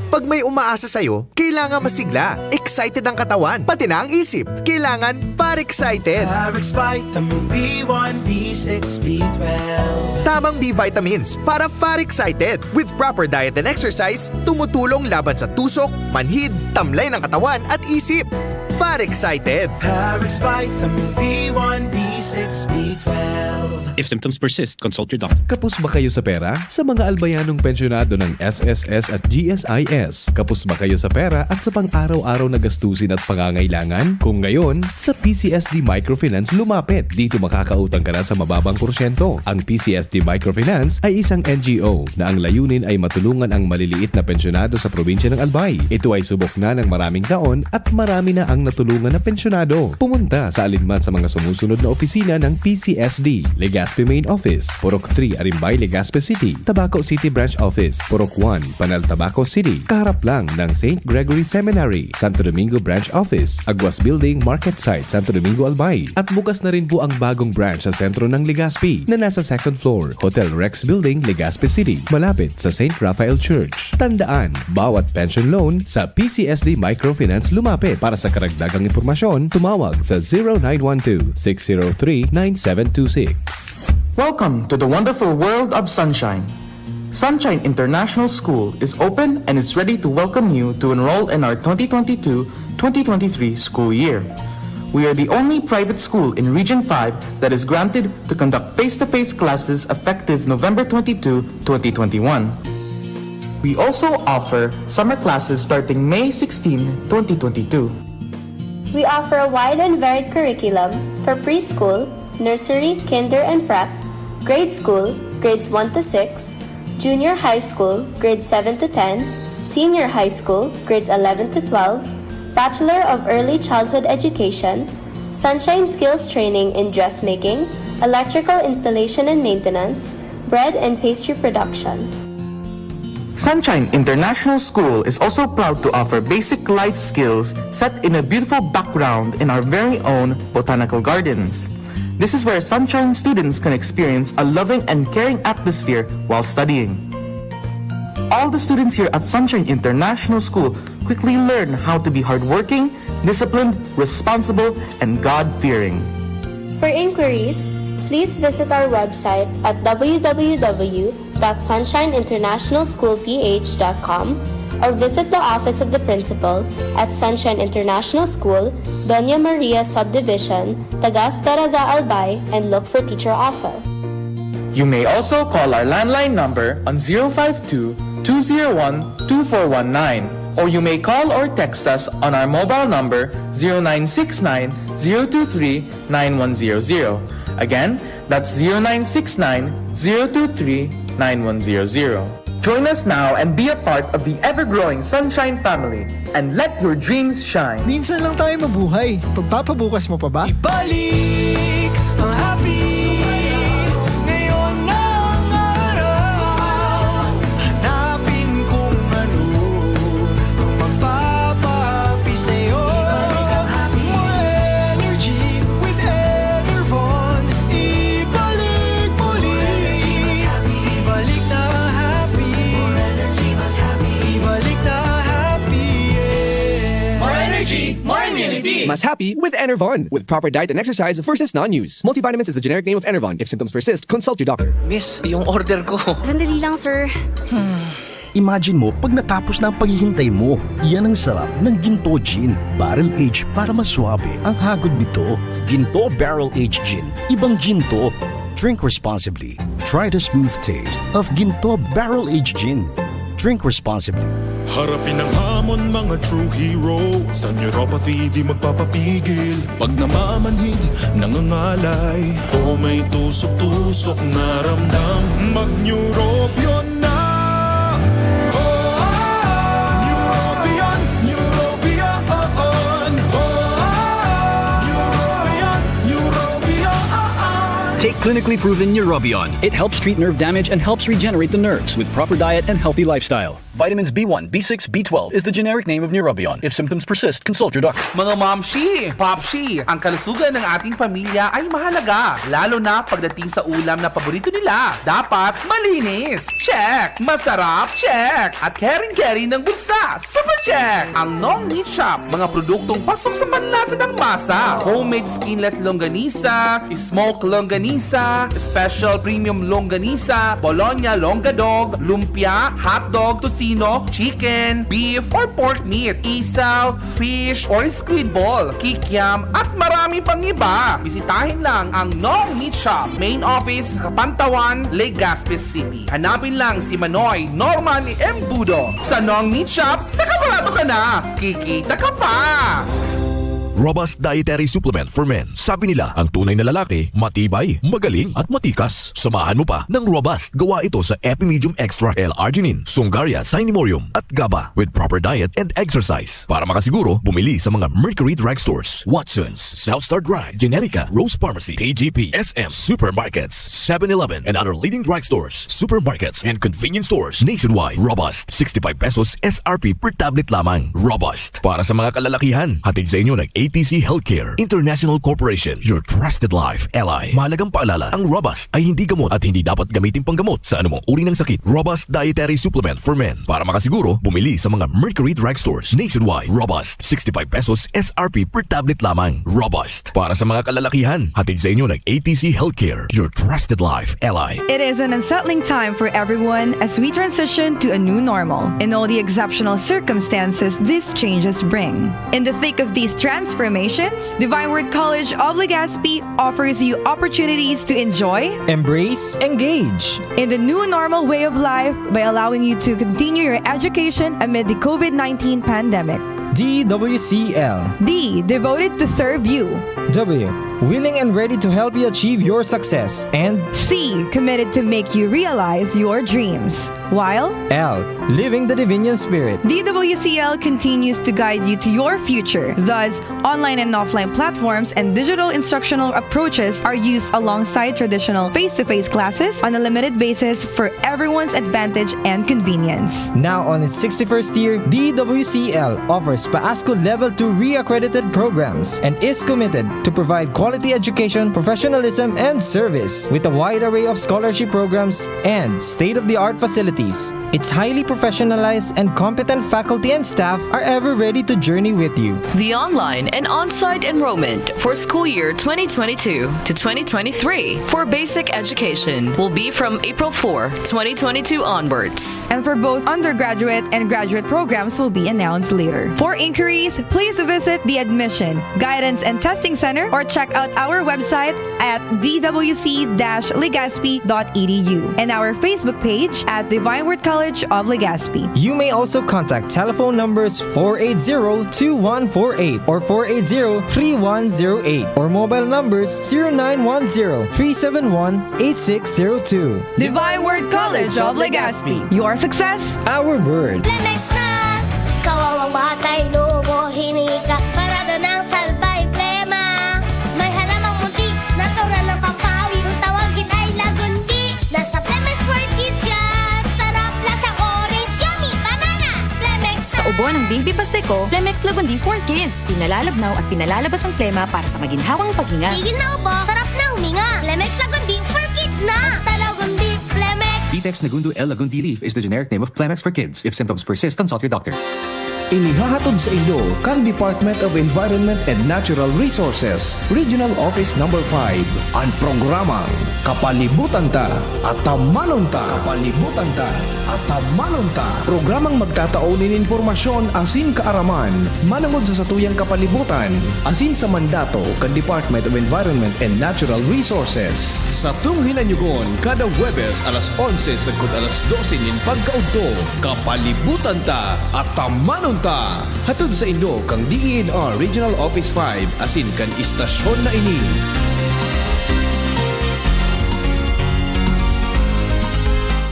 Pag may umaasa sa'yo, kailangan masigla. Excited ang katawan, pati na ang isip. Kailangan Far Excited. Parex Vitamin B one, B six, B twelve. Tamang B vitamins para Far Excited. With proper diet and exercise, tumutulong laban sa tusok, manhid, tamlay ng katawan at isip. Far Excited. Parex Vitamin B one, B six, B twelve. If symptoms persist, consult your doctor. Kapos ba kayo sa pera? Sa mga albayanong pensyonado ng S S S at G S I S, kapos ba kayo sa pera at sa pang-araw-araw na gastusin at pangangailangan? Kung ngayon, sa P C S D Microfinance lumapit. Dito makakautang ka na sa mababang porsyento. Ang P C S D Microfinance ay isang N G O na ang layunin ay matulungan ang maliliit na pensyonado sa probinsya ng Albay. Ito ay subok na ng maraming taon at marami na ang natulungan na pensyonado. Pumunta sa alinman sa mga sumusunod na opisina ng P C S D: Legazpi Main Office, Purok three, Arimbay, Legazpi City; Tabaco City Branch Office, Purok one, Panal, Tabaco City, kaharap lang ng Saint Gregory Seminary; Santo Domingo Branch Office, Aguas Building, Market Site, Santo Domingo, Albay. At bukas na rin po ang bagong branch sa sentro ng Legazpi, na nasa second floor, Hotel Rex Building, Legazpi City, malapit sa Saint Raphael Church. Tandaan, bawat pension loan sa P C S D Microfinance lumapit. Para sa karagdagang impormasyon, tumawag sa zero nine one two, six zero three, nine seven two six. Welcome to the wonderful world of Sunshine. Sunshine International School is open and is ready to welcome you to enroll in our twenty twenty-two twenty twenty-three school year. We are the only private school in Region five that is granted to conduct face-to-face classes effective November twenty-two, twenty twenty-one. We also offer summer classes starting May sixteen, twenty twenty-two. We offer a wide and varied curriculum for preschool, nursery, kinder, and prep, grade school, grades one to six, junior high school, grades seven to ten, senior high school, grades eleven to twelve, Bachelor of Early Childhood Education, Sunshine Skills Training in Dressmaking, Electrical Installation and Maintenance, Bread and Pastry Production. Sunshine International School is also proud to offer basic life skills set in a beautiful background in our very own botanical gardens. This is where Sunshine students can experience a loving and caring atmosphere while studying. All the students here at Sunshine International School quickly learn how to be hardworking, disciplined, responsible, and God-fearing. For inquiries, please visit our website at w w w dot sunshine international school p h dot com or visit the office of the principal at Sunshine International School, Doña Maria Subdivision, Tagas, Daraga, Albay, and look for Teacher Offer. You may also call our landline number on zero five two, two zero one, two four one nine, or you may call or text us on our mobile number zero nine six nine, zero two three, nine one zero zero. Again, that's zero nine six nine, zero two three, nine one zero zero. Join us now and be a part of the ever-growing Sunshine family and let your dreams shine. Minsan lang tayo mabuhay. Pagpapabukas mo pa ba? Ibalik ang happy. Ngayon na ang araw. Hanapin kung ano ang magpapahappy sa'yo. More energy with Enervon. Ibalik muli. Ibalik na ang happy. Ibalik na ang happy. Yeah. More energy, more immunity. Mas happy with Enervon. With proper diet and exercise versus non-use. Multivitamins is the generic name of Enervon. If symptoms persist, consult your doctor. Miss, yung order ko. Sandali lang, sir. Imagine mo pag natapos na ang paghihintay mo. Yan ang sarap ng Ginto Gin. Barrel aged para maswabe ang hagod nito. Ginto Barrel Aged Gin. Ibang gin to. Drink responsibly. Try the smooth taste of Ginto Barrel Aged Gin. Drink responsibly. Harapin ang hamon, mga true hero. Sa neuropathy di magpapapigil. Pag namamanhid, nangangalay, o may tusok-tusok na ramdam, mag-Neurobion na! Oh, Neurobion, Neurobion, oh, Neurobion, Neurobion, oh. Take clinically proven Neurobion. It helps treat nerve damage and helps regenerate the nerves with proper diet and healthy lifestyle. Vitamins B one, B six, B twelve is the generic name of Neurobion. If symptoms persist, consult your doctor. Mga momshi, popshi, ang kalusugan ng ating pamilya ay mahalaga, lalo na pagdating sa ulam na paborito nila. Dapat malinis. Check. Masarap. Check. At caring-caring ng bulsa. Super check. Ang Nong Meat Shop, mga produktong pasok sa panlasa ng masa. Homemade skinless longganisa, smoke longganisa, special premium longganisa, Bologna longga dog, lumpia, hotdog, tocino, chicken, beef, or pork meat, isaw, fish, or squid ball, kikiam, at marami pang iba. Bisitahin lang ang Nong Meat Shop, main office, Kapantawan, Legazpi City. Hanapin lang si Manoy Norman Embudo. Sa Nong Meat Shop, nakabarato ka na! Kikita ka pa! Robust Dietary Supplement for Men. Sabi nila, ang tunay na lalaki, matibay, magaling, at matikas. Samahan mo pa ng Robust. Gawa ito sa Epimedium Extra L-Arginine, Sungaria Cinemorium, at GABA with proper diet and exercise. Para makasiguro, bumili sa mga Mercury Drug Stores, Watson's, South Star Drug, Generica, Rose Pharmacy, T G P, S M, supermarkets, Seven-Eleven, and other leading drug stores, supermarkets, and convenience stores nationwide. Robust, sixty-five pesos S R P per tablet lamang. Robust. Para sa mga kalalakihan, hatid sa inyo ng A T C Healthcare International Corporation, your trusted life ally. Mahalagang paalala, ang Robust ay hindi gamot at hindi dapat gamitin panggamot sa anumang uri ng sakit. Robust Dietary Supplement for Men. Para makasiguro, bumili sa mga Mercury Drug Stores nationwide. Robust, sixty-five pesos S R P per tablet lamang. Robust. Para sa mga kalalakihan, hatid sa inyo ng A T C Healthcare, your trusted life ally. It is an unsettling time for everyone as we transition to a new normal and all the exceptional circumstances these changes bring. In the thick of these transformations, Divine Word College of Legazpi offers you opportunities to enjoy, embrace, engage in the new normal way of life by allowing you to continue your education amid the COVID nineteen pandemic. D W C L. D, devoted to serve you. W, willing and ready to help you achieve your success. And C, committed to make you realize your dreams. While L, living the Divinian Spirit. D W C L continues to guide you to your future. Thus, online and offline platforms and digital instructional approaches are used alongside traditional face-to-face classes on a limited basis for everyone's advantage and convenience. Now on its sixty-first year, D W C L offers PAASCU Level two re-accredited programs and is committed to provide quality education, professionalism, and service. With a wide array of scholarship programs and state-of-the-art facilities, Its highly professionalized and competent faculty and staff are ever ready to journey with you. The online and on-site enrollment for school year twenty twenty-two to twenty twenty-three for basic education will be from April fourth, twenty twenty-two onwards. And for both undergraduate and graduate programs will be announced later. For inquiries, please visit the Admission, Guidance and Testing Center or check out our website at d w c dash legazpi dot e d u and our Facebook page at Divine Word College of Legazpi. You may also contact telephone numbers four eight zero two one four eight or four eight zero three one zero eight or mobile numbers zero nine one zero three seven one eight six zero two. Divine Word College of Legazpi. Your success, our word. Plemex na! Kawawang batay, lobo, hiningi ka. Parada ng salbay, plema. May halamang munti, natural ng pampawi. Kung tawagin ay lagundi. Nasa Plemex for Kids yan. Sarap, lasa orange, yummy, banana. Plemex Sa na! Ubo ng Baby Pasteco, Plemex Lagundi for Kids. Pinalalabnaw at pinalalabas ang plema para sa maginhawang paghinga. Tigil na ubo, sarap na huminga. Plemex Lagundi for Kids na! Basta Lagundi, Plemex! Ditex Nagundo L Lagundi leaf is the generic name of Plemex for Kids. If symptoms persist, consult your doctor. Inihahatod sa indo kan Department of Environment and Natural Resources, Regional Office Number five, an programang Kapalibutan Ta, Atamanon Ta. Kapalibutan Ta, Atamanon Ta. Programang magtatao nin impormasyon asin kaaraman manongod sa satuyang kapalibutan asin sa mandato kan Department of Environment and Natural Resources. Satong hinanyugon kada Huwebes alas onse sagkod alas dose nin pagkaudto. Kapalibutan Ta, Atamanon Ta. Hatod saindo kan D E N R Regional Office five asin kan istasyon na ini.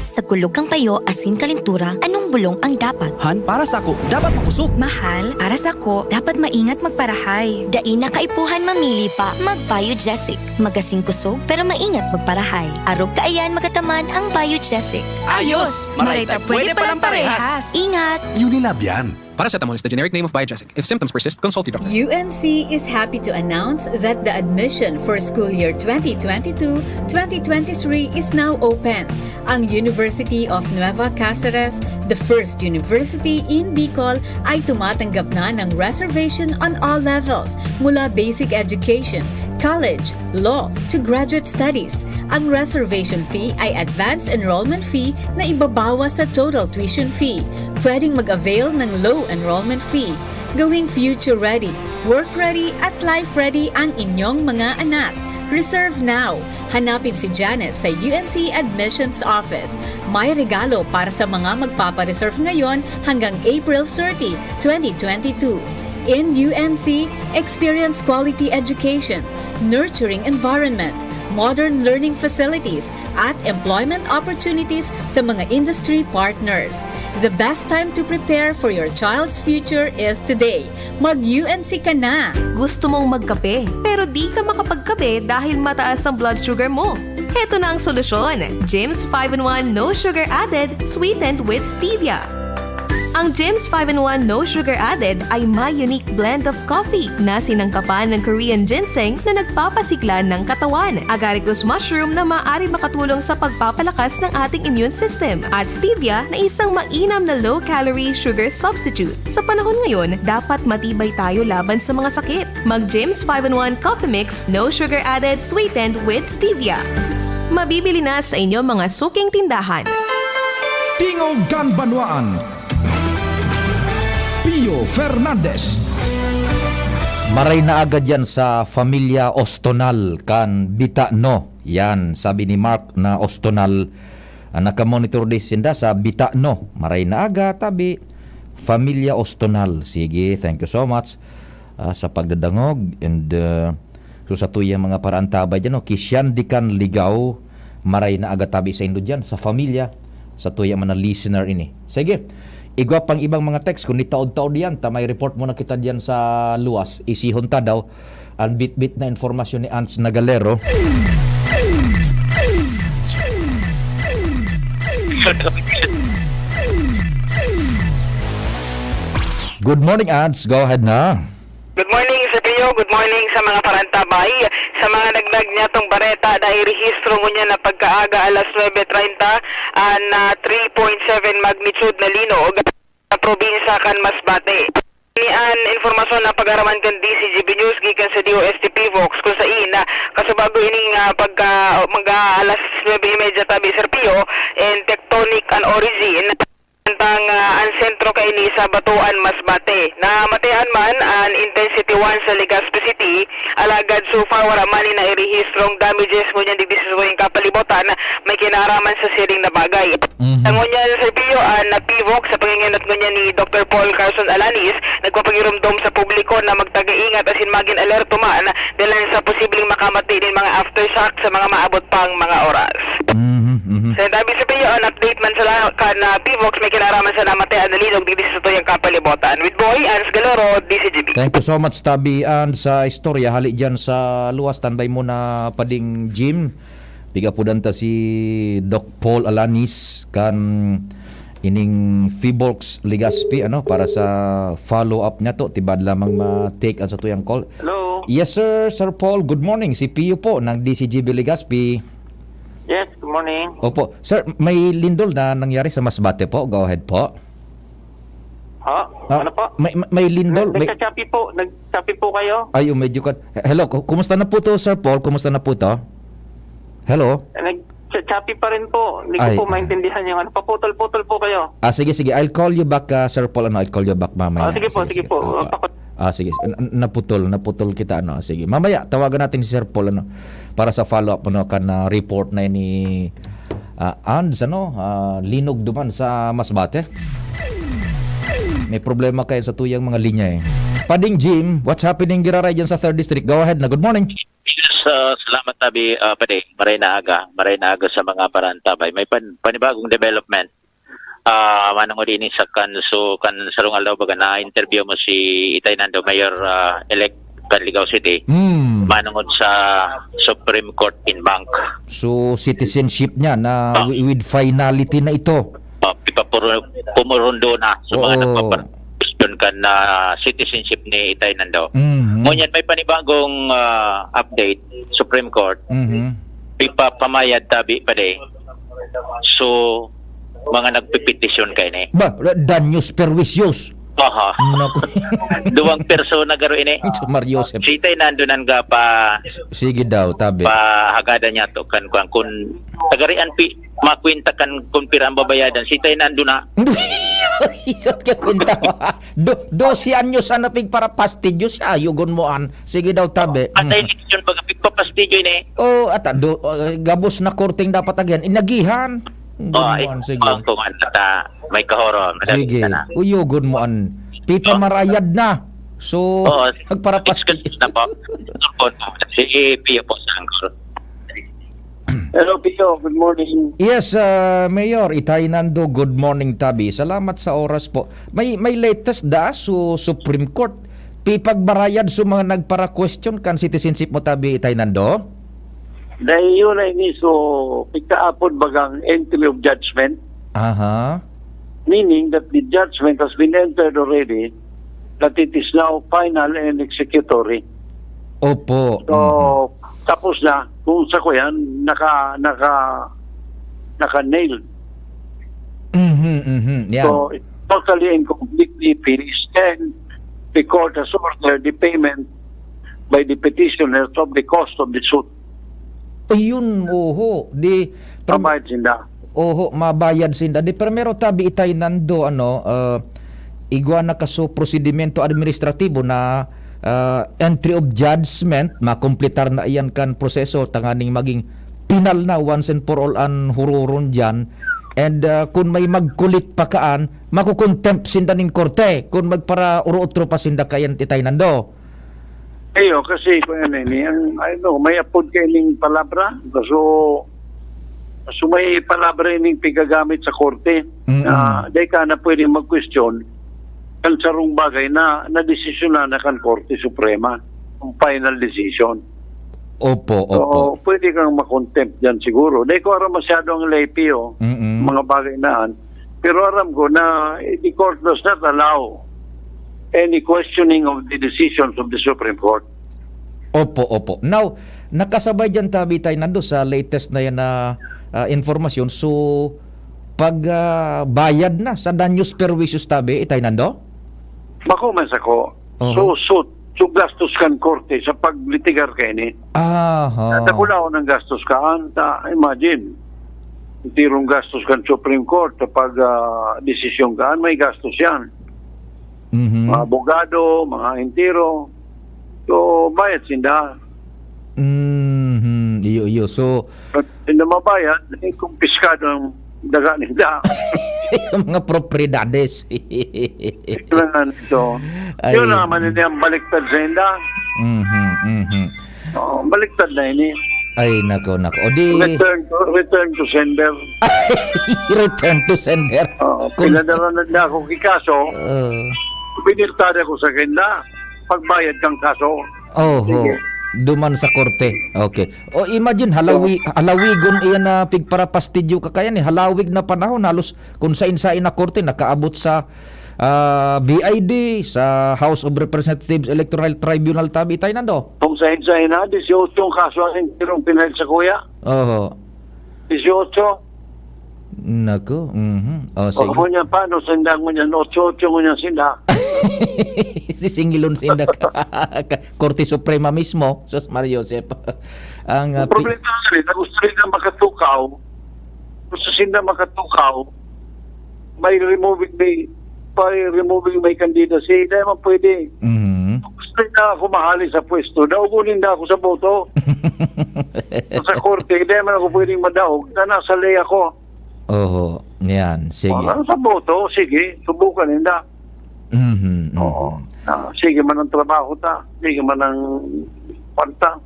Sa kulog kan payo asin kalentura, anong bulong ang dapat? Han, para sako, dapat makosog. Mahal, para sako, dapat maingat magparahay. Dai na kaipuhan mamili pa, mag-Biogesic. Magasin kosog, pero maingat magparahay. Arog kaiyan magataman ang Biogesic. Ayos! Maray ta pwede palang parehas. Ingat! Unilab yan. Paracetamol is the generic name of Biogesic. If symptoms persist, consult your doctor. U N C is happy to announce that the admission for school year twenty twenty-two twenty twenty-three is now open. Ang University of Nueva Cáceres, the first university in Bicol, ay tumatanggap na ng reservation on all levels, mula basic education, college, law, to graduate studies. Ang reservation fee ay advance enrollment fee na ibabawas sa total tuition fee. Pwedeng mag-avail ng low enrollment fee. Gawing future ready, work ready, at life ready ang inyong mga anak. Reserve now. Hanapin si Janet sa U N C Admissions Office. May regalo para sa mga magpapareserve ngayon hanggang April thirty, twenty twenty-two. In U N C, experience quality education, nurturing environment, modern learning facilities, at employment opportunities sa mga industry partners. The best time to prepare for your child's future is today. Mag-U N C ka na! Gusto mong magkape, pero di ka makapagkape dahil mataas ang blood sugar mo? Heto na ang solusyon, Jims five-in-one No Sugar Added, sweetened with stevia. Ang Jims five-in-one No Sugar Added ay may unique blend of coffee na sinangkapan ng Korean ginseng na nagpapasigla ng katawan, agaricus mushroom na maaari makatulong sa pagpapalakas ng ating immune system, at stevia na isang mainam na low-calorie sugar substitute. Sa panahon ngayon, dapat matibay tayo laban sa mga sakit. Mag Jims five-in-one Coffee Mix, No Sugar Added, sweetened with stevia. Mabibili na sa inyong mga suking tindahan. Tingog kan Banwaan, Pio Fernandez. Maray na aga diyan sa Familia Ostonal kan Bitano. Yan, sabi ni Mark na Ostonal, ah, naka-monitor din sinda sa Bitano. Maray na aga, tabi, Familia Ostonal. Sige, thank you so much, ah, sa pagdadangog. And, ah, so sa tuyang mga paraantabay dyan, no? Kisyan di kan Ligaw, maray na aga tabi sa indo dyan, sa Familia, sa tuyang mga listener ini. Sige, igwa pang ibang mga text, kung nitaod-taod yan, ta may report muna kita dyan sa luwas, isihon ta daw, ang bitbit na informasyon ni Ants Nagalero. Good morning, Ants. Go ahead na. Good morning, Sir Pio. Good morning sa mga parantabay. Sa mga nagnag niyatong bareta, nairehistro ngunyan na pagkaaga alas nuebe treinta, an, ah, three point seven magnitude na linog sa probinsya kan Masbate. Ini an impormasyon na pag-araman kan D C G B News gikan sa D O S T P Vox, kung sain, ah, kasubago ining, ah, pagka, mag-a-, alas nuebe y media tabi, Sir Pio, and tectonic an origin. Samantang, ah, an sentro kaini sa Batuan, Masbate. Namatean man an intensity one sa Legazpi City, alagad so far wara man ni nairehistrong damages ngunyan digdi sa satuyang kapalibutan may kinaaraman sa siring na bagay. Mhm. Sa ngunyan, Sir Pio, an P Vox sa pangingenot ngunyan ni Doktor Paul Carson Alanis, nagpapagiromdom sa publiko na magtagaingat asin magin alerto man dalan sa posibleng makamati nin mga aftershock sa mga maabot pang mga oras. Mhm, mhm. Sa tabi, Sir Pio, an update man sa la-, kan, ah, P Vox may kinaaraman sa namatean na linog digdi sa satuyang kapalibutan. With Boy Ans Galoro, D C G B. Thank you so much, Tabi. And sa istorya, hali dyan sa luwas, standby muna, Pading Jim. Pigapudan ta si Doc Paul Alanis kan ining Fiborx Legazpi, ano, para sa follow-up niya to. Tibad lamang ma-take ang satuyang call. Hello. Yes, sir, Sir Paul. Good morning. Si Pio po ng D C G B Legazpi. Yes, good morning. Opo. Sir, may lindol na nangyari sa Masbate po. Go ahead po. Ha? Ah, Ano po? may, may, may lindol. Nag- May nagsasapi po. Nagsapi po kayo. Ay, oh, medyo ka-, hello, ku-, kumusta na po to, Sir Paul? Kumusta na po to? Hello? Nagsasapi pa rin po. Hindi ko Ay. po maintindihan yung ano. Paputol-putol po kayo. Ah, sige, sige. I'll call you back, ah, Sir Paul. Ano, I'll call you back mamaya. Ah, sige po, Sige, sige sige. po. Opo. Pakut- Ah, sige. N-, n-, naputol, naputol kita, ano. Sige. Mamaya, tawagan natin si Sir Paul, ano, para sa follow-up, ano, kan, ah, report na ini, ah, Ans, ano, ah, linog duman sa Masbate. May problema kayo sa tuyang mga linya, eh. Pading Jim, what's happening giraray dyan sa third District? Go ahead na. Good morning. Yes, ah, salamat, Tabi, ah, Padi. Maray na aga. Maray na aga sa mga parantabay. May pan-, panibagong development. Ah, manungod ini sa kan, so, kan sarong aldaw baga na-interview mo si Itay Nando, Mayor, ah, elect kan Ligao City. Hmm. Manungod sa Supreme Court en banc. So, citizenship niya na Ah. wi-, with finality na ito. Ah, ipapuro-, pumurundo na sa mga Oo. nagpapa-, question kan, ah, citizenship ni Itay Nando. Mhm. Ngunyan, may panibagong, ah, update, Supreme Court. Mhm. Ipapamayad, Tabi, Padi. So, mga nagpepetisyon kaini. Ba, daños perjuicios. Aha. Naku. Duwang persona garo ini. Si Mario Joseph. Si Itay Nando nangga pa Sige daw, Tabi. pa hagada niya to kan kuan kun tagarian pi makwenta kan kun pira ang babayadan. Si Itay Nando na. Isot ka kwenta. Do, dose anyos ang napigparapastidyo siya. Yugon mo an. Sige daw, Tabi. Atay Mm. eleksyon baga pigpapastidyo ini. Oh, ata, do, uh, gabos na korteng dapat agihan. Inagihan. Oh, Gumuan, sige. Kung ano ta, may kahoro, madali Sige. na. Uyugon mo an pipamarayad na. So, Oo, nagparapas- excuse na po. Si Pio po sa Angkor. Hello, Pio. Good morning. Yes, uh, Mayor Itay Nando, good morning, Tabi. Salamat sa oras po. May, may latest da su Supreme Court. Pipagbarayad su mga nagpara-question kan citizenship mo, Tabi, Itay Nando? Dai yun na ini, so, pagkaapod bagang entry of judgment. Aha. Meaning that the judgment has been entered already, that it is now final and executory. Opo. So, Mhm. tapos na, kung sa ko yan, naka, naka, naka-nailed. Mhm, mhm. Yan. So, it's totally and completely finished. And the court has ordered the payment by the petitioners of the cost of the suit. Ayun, oho. Di, prim- Mabayad sinda. Oho, mabayad sinda. Di, primero, Tabi, Itay Nando, ano, ah, igwa na kaso prosedimento administratibo na, ah, entry of judgment, makompletar na iyan kan proseso, tanganing maging pinal na once and for all an huroron diyan. And, ah, kun may magkulit pa kaan, makukontempt sinda nin korte kun magpara-uro-otro pa sinda kayan, Itay Nando. Ayo, kasi kung ano ini, ang, ano, may apod kaining palabra. So, so may palabra ining pigagamit sa korte. Mm-mm. Ah, dai ka na pwedeng mag-question kan sarong bagay na nadesisyonan na kan Korte Suprema, ang final decision. Opo, So, opo. pwede kang makontempt dyan siguro. Dai ko aram masyado ang L A P O, Mm-mm. mga bagay na yan. Pero aram ko na, eh, the court does not allow any questioning of the decisions of the Supreme Court. Opo, opo. Now, nakasabay diyan tabi, Itay Nando, sa latest na yan na, ah, informasyon. So, pag, ah, bayad na sa danyos perwisyo tabi, Itay Nando? Bako man sako. Oho. So, so, so gastos kan korte sa paglitigar kaini. Aha. Sa dakulaon ang gastos kaan, ta, imagine. Entirong gastos kan Supreme Court sa pag, ah, desisyon kaan, may gastos yan. Mhm. Mga abogado, mga entero. So, bayad sinda. Mhm. Iyo, iyo. So, Pag sinda mabayad, eh, kumpiskado ang daga ninda. Yung mga propriedades. Kailangan ito. Ay. Yun naman, hindi ang baliktad sa inda. Mhm, mhm. Oo, baliktad na ini. Ay, nako, nako. O di Return to, return to sender. Return to sender. Oo, Kung pinadala na niya ako kay kaso, Oo. Biniltada ko sa kanila, pagbayad kang kaso. Oho. Sige. Duman sa korte. Okay. O, imagine, halawi-, halawigon iyan na pigparapastidyo ka kaya ni halawig na panahon. Halos kung sain-sain na korte, nakaabot sa, ah, B I D, sa House of Representatives Electoral Tribunal, tabi, Itay Nando. Kung sain-sain na, dieciocho ang kaso ang enterong pinahil sa kuya. Oho. Dieciocho. Nako, mhm. O, sige. O, ngunyan, paano sinda ngunyan? Otso-otso ngunyan sinda. Sisingilon sinda ka, ka-, Korte Suprema mismo, sus, Maria Josep. Ang, ah, Ang pi- problema nga rin, na gusto rin na makatukaw. Gusto sinda makatukaw. May removing, may, may removing, may candidacy. Hindi naman pwede. Mhm. Gusto na ako mahali sa pwesto. Daugunin na ako sa boto. Sa korte, hindi naman ako pwedeng madaog na nasa lay ako. Oho, yan. Sige. O, sa boto, sige, subukan ninda. Mhm, mhm. Oo. Ah, sige man ang trabaho ta, sige man ang panta.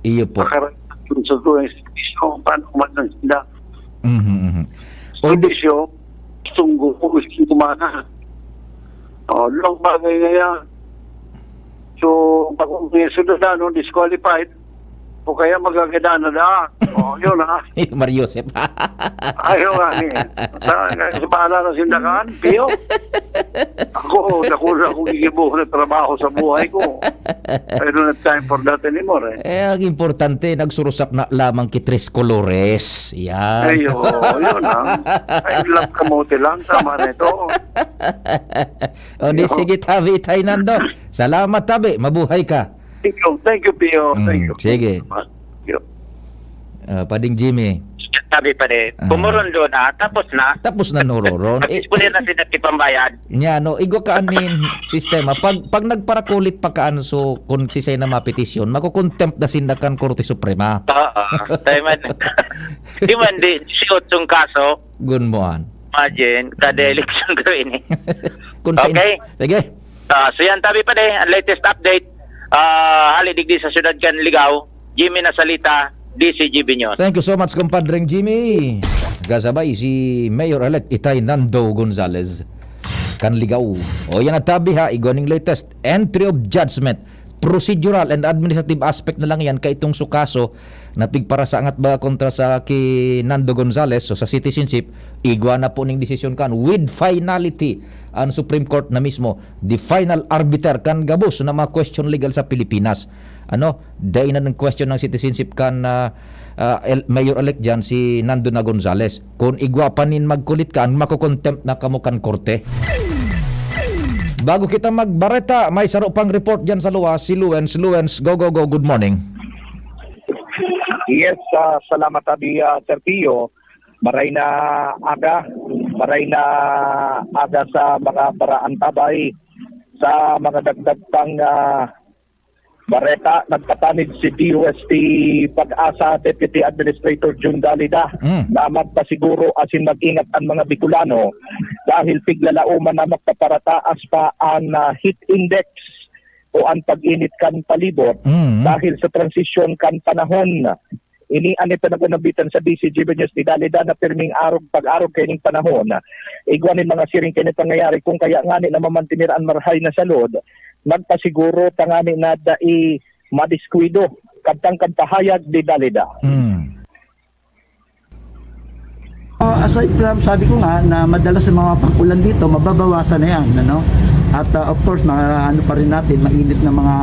Iyo po. Pakaran-, sa tuwing servisyo, paano man ang sinda? Mhm, mhm. O di- Servisyo, gustong gu-, gustong gumana. O, dalawang bagay na yan. So, pag may sundalo, disqualified, o kaya magagada na daan. O, yun, ha? Mario Josep. Ayaw nga, ni. Sa, sa bahala na sindakan, Pio. Ako, dakula akong gigibo na trabaho sa buhay ko. I don't have time for that anymore, eh. Eh, ang importante, nagsurusak na lamang ki Tres Colores. Yan. Ay, oo, yun, ha? Ay, love kamote lang, tama na ito. O, di Yo. Sige, tabi, Itay Nando. Salamat, tabi. Mabuhay ka. Thank you. Thank you, Pio. Mm, Thank you. Sige. Thank you. Ah, Pading Jimmy. Sabi pa rin, Ah. pumurundo na, tapos na. Tapos na, nororon. Tapos Eh, po na sila ipambayad. Nya, no, igwa ka aning sistema. Pag, pag nagparakulit pa ka, ano, so, kung sisay na mapetisyon, makukontempt na sinda kan Korte Suprema. Oo. Tayo man. Di man, di, siyot yung kaso. Gun mo an. Imagine, kada eleksyon gawin eh. Kung sa in-, Okay. Sige. Ah, so yan, tabi pa de, ang latest update. Ah, hali digdi sa siyudad kan Ligao, Jimmy Nasalita, D C G B News. Thank you so much, compadreng Jimmy. Kasabay si Mayor-elect Itay Nando Gonzales, kan Ligao. O yan, tabi ha, igwa ning latest. Entry of judgment, procedural and administrative aspect na lang yan, kaitong su kaso na pigparasangat ba kontra sa ki Nando Gonzales, so sa citizenship, igwa na po ning desisyon kan with finality ang Supreme Court na mismo, the final arbiter kan gabos na mga question legal sa Pilipinas. Ano, dai na ng question ng citizenship kan, ah, ah, el-, Mayor-elect dyan, si Nando na Gonzales. Kung igwa pa nin magkulit kan, makukontempt na kamo kan korte. Bago kita magbareta, may saro pang report dyan sa luwas, si Luens. Luens, go, go, go. Good morning. Yes, ah, salamat, Abi, ah, Sir Pio. Maray na aga, maray na aga sa mga baraan tabay. Sa mga dagdag pang, ah, bareta, nagpatanid si D O S T PAGASA Deputy Administrator Jun Dalida Mm. na magpasiguro asin mag-ingat ang mga Bicolano dahil tiglalaoman na magpaparataas pa ang, ah, heat index o ang pag-init kan palibot Mm. dahil sa transisyon kan panahon. Ini an ipinag-unabitan sa D C G B News ni Dalida na pirming arog, pag-arog kaining panahon. Igwa nin mga siring kaini pangyayari, kung kaya ngani na mamantener an marahay na salud, magpasiguro tangani na dai madiskuwido. Kadtang kan pahayag ni Dalida. Mm. Ah, aside from, sabi ko nga, na madalas ang mga pag-ulan dito, mababawasan na yan, ano? At, ah, of course, ma-, ano pa rin natin, mainit na mga,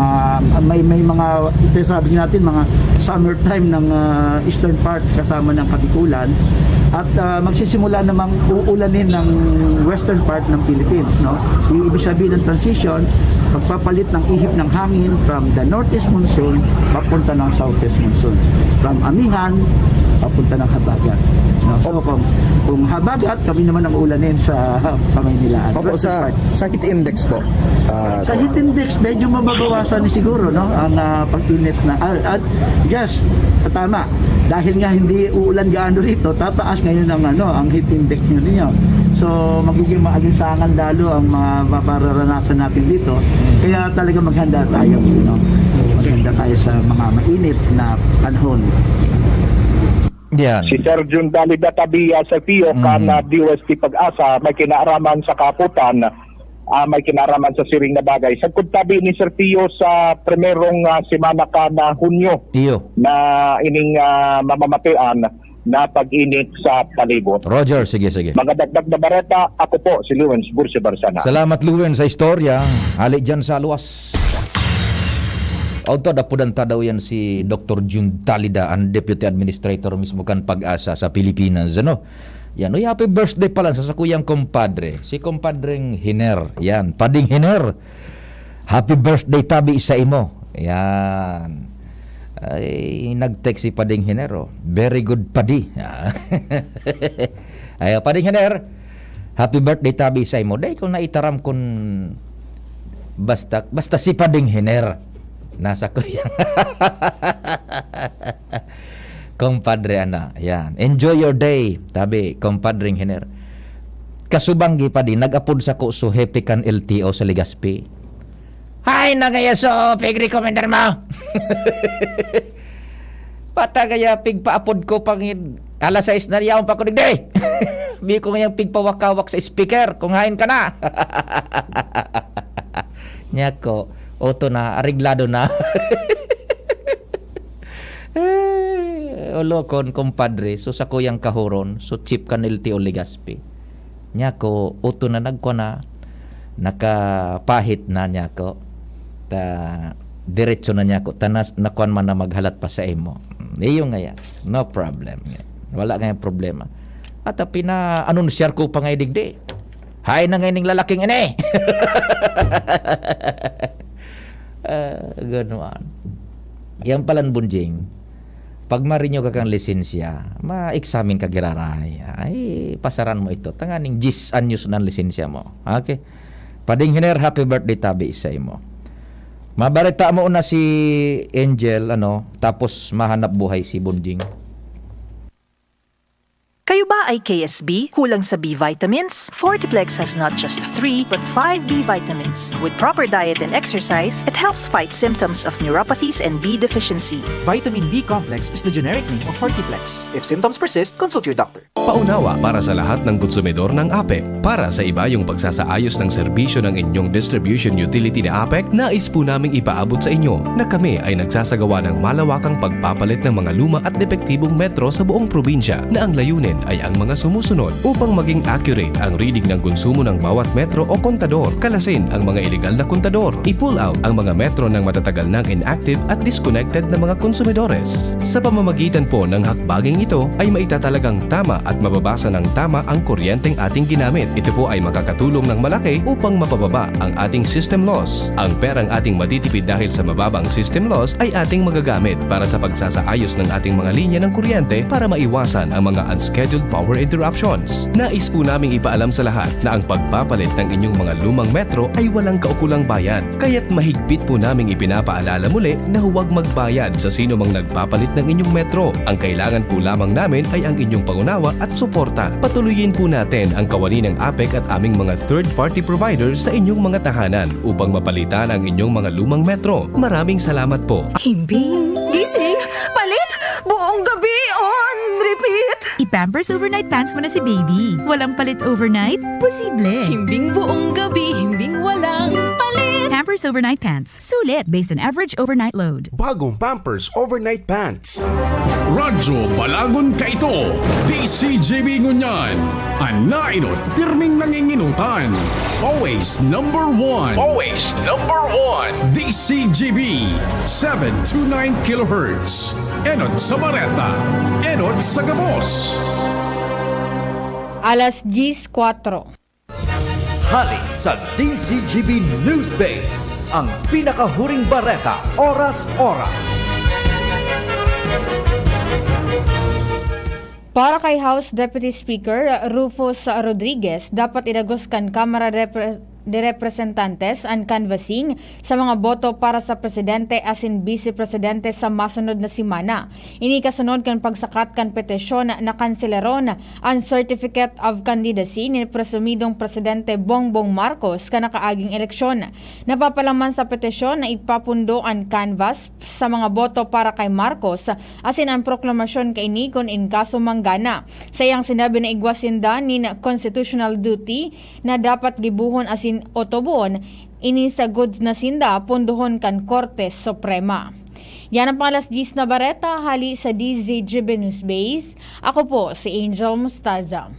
may, may mga, sabi natin, mga summertime ng, ah, eastern part kasama ng Kabikulan. At, ah, magsisimula namang uulanin ng western part ng Philippines, no? Ibig sabihin ng transition, pagpapalit ng ihip ng hangin from the northeast monsoon papunta ng southwest monsoon. From amihan, papunta ng habagat. No? So, kung, kung habagat, kami naman ang uulanin sa Kamaynilaan. Opo, sa, sa heat index po. Ah, Sa so, heat index, medyo mababawasan siguro, no? Ang, ah, pag-init na, ah, at yes, tama. Dahil nga hindi uulan gaano rito, tataas ngayon ang, ano, ang heat index nyo ninyo. So, magiging maalinsangan lalo ang mga mapararanasan natin dito. Kaya talaga maghanda tayo, no? Maghanda tayo sa mga mainit na panahon. Yan. Si Sir Jun Dalida Tabia, Sir Pio, mm-hmm, kan, ah, D O S T PAGASA, may kinaaraman sa kaputan, ah, may kinaaraman sa siring na bagay. Sagkod tabi ni Sir Pio sa primerong, ah, semana kan, ah, Hunyo, iyo, na ining, ah, mamamatean na pag-init sa palibot. Roger, sige, sige. Mga dagdag na bareta, ako po si Lawrence Bursi Barsana. Salamat, Lawrence, sa istorya. Hali dyan sa luwas. Auto, dapudan ta daw yan si Doktor Jun Dalida, ang Deputy Administrator mismo kan PAGASA sa Pilipinas, ano? Yan. Uy, happy birthday pala sa sakuyang kompadre, si kompadreng Hiner. Yan, Pading Hiner. Happy birthday tabi sa imo. Yan. Ay, nag-text si Pading Hiner, oh. Very good, Padi. Ay, Pading Hiner, happy birthday tabi sa imo. Dai ko naitaram kun basta, basta si Pading Hiner. Nasa kuya. Kompadre, ana. Yan. Enjoy your day, tabi, Kompadreng Hiner. Kasubang gi pa di, nag-apod sako so hepe kan L T O sa Legazpi. Hay, nangaya so, pig-recommender mo. Pata kaya pigpaapod ko pangin alas sais na, yaon pa ko digdi. Bi ko ngayang pigpawakawak sa speaker kung hain ka na. Nyako, oto na, areglado na. Eh, olokon, kompadre, so sakuyang kahuron, so chief kan L T O Legazpi. Nyako, oto na nagkwa na, nakapahit na nyako. Ta, diretso na nyako. Ta nas-, nakuan man na maghalat pa sa imo. Iyo ngaya, no problem. Wala ngayang problema. At, ah, pina-anunsyar ko pa ngay digdi. Hay na ngay ning lalaking ini! Ah, ganoon. Yan palan, Bunjing. Pag ma-renew ka kang lisensya, ma-examine ka giraray. Ay, pasaran mo ito. Tanganing diyes anyos na ang lisensya mo. Okay? Pading Hiner, happy birthday tabi sa imo. Mabareta mo na si Angel, ano, tapos mahanap buhay si Bunjing. Kayo ba ay K S B, kulang sa B vitamins? Fortiplex has not just three, but five B vitamins. With proper diet and exercise, it helps fight symptoms of neuropathies and B deficiency. Vitamin B complex is the generic name of Fortiplex. If symptoms persist, consult your doctor. Paunawa para sa lahat ng konsumidor ng APEC. Para sa ibayong pagsasaayos ng serbisyo ng inyong distribution utility na APEC, nais po naming ipaabot sa inyo na kami ay nagsasagawa ng malawakang pagpapalit ng mga luma at depektibong metro sa buong probinsya, na ang layunin ay ang mga sumusunod. Upang maging accurate ang reading ng konsumo ng bawat metro o kontador, kalasin ang mga iligal na kontador, i-pull out ang mga metro ng matatagal nang inactive at disconnected na mga konsumidores. Sa pamamagitan po ng hakbanging ito ay maitatalagang tama at mababasa ng tama ang kuryenteng ating ginamit. Ito po ay makakatulong ng malaki upang mapababa ang ating system loss. Ang perang ating matitipid dahil sa mababang system loss ay ating magagamit para sa pagsasaayos ng ating mga linya ng kuryente para maiwasan ang mga unscheduled power interruptions. Nais po naming ipaalam sa lahat na ang pagpapalit ng inyong mga lumang metro ay walang kaukulang bayad. Kaya't mahigpit po naming ipinapaalala muli na huwag magbayad sa sino mang nagpapalit ng inyong metro. Ang kailangan po lamang namin ay ang inyong pangunawa at suporta. Patuloyin po natin ang kawani ng APEC at aming mga third-party providers sa inyong mga tahanan upang mapalitan ang inyong mga lumang metro. Maraming salamat po. Himbing, gising, palit, buong gabi on repeat. I-Pampers Overnight Pants mo na si baby. Walang palit overnight? Posible. Himbing buong gabi, himbing walang palit. Pampers Pampers Overnight Pants. Sulit based on average overnight load. Bagong Pampers Overnight Pants. Radyo Balagon kaito, D C G B ngunyan. An nainot, pirming nanginginutan. Always number one. Always number one. D C G B, seven two nine kilohertz. Enot sa bareta, enot sa gabos. Alas diyes kwatro. Hali sa D C G B News Base, ang pinakahuring bareta, oras-oras. Para kay House Deputy Speaker Rufus Rodriguez, dapat idagos kan Kamara Repre- de Representantes an canvassing sa mga boto para sa presidente asin bise presidente sa masunod na semana. Ini kasunod kan pagsakat kan petisyon na kanselaron an Certificate of Candidacy ni presumidong Presidente Bongbong Marcos kan nakaaging eleksyon. Napapalaman sa petisyon na ipapundo an canvass sa mga boto para kay Marcos asin an proklamasyon kaini kun in kaso manggana. Sa iyang sinabi na igwa sinda nin constitutional duty na dapat gibohon asin otoboon, ini sagkod na sinda pundohon kan Korte Suprema. Yan ang pang alas diyes na bareta hali sa D Z G B News Base. Ako po si Angel Mostaza.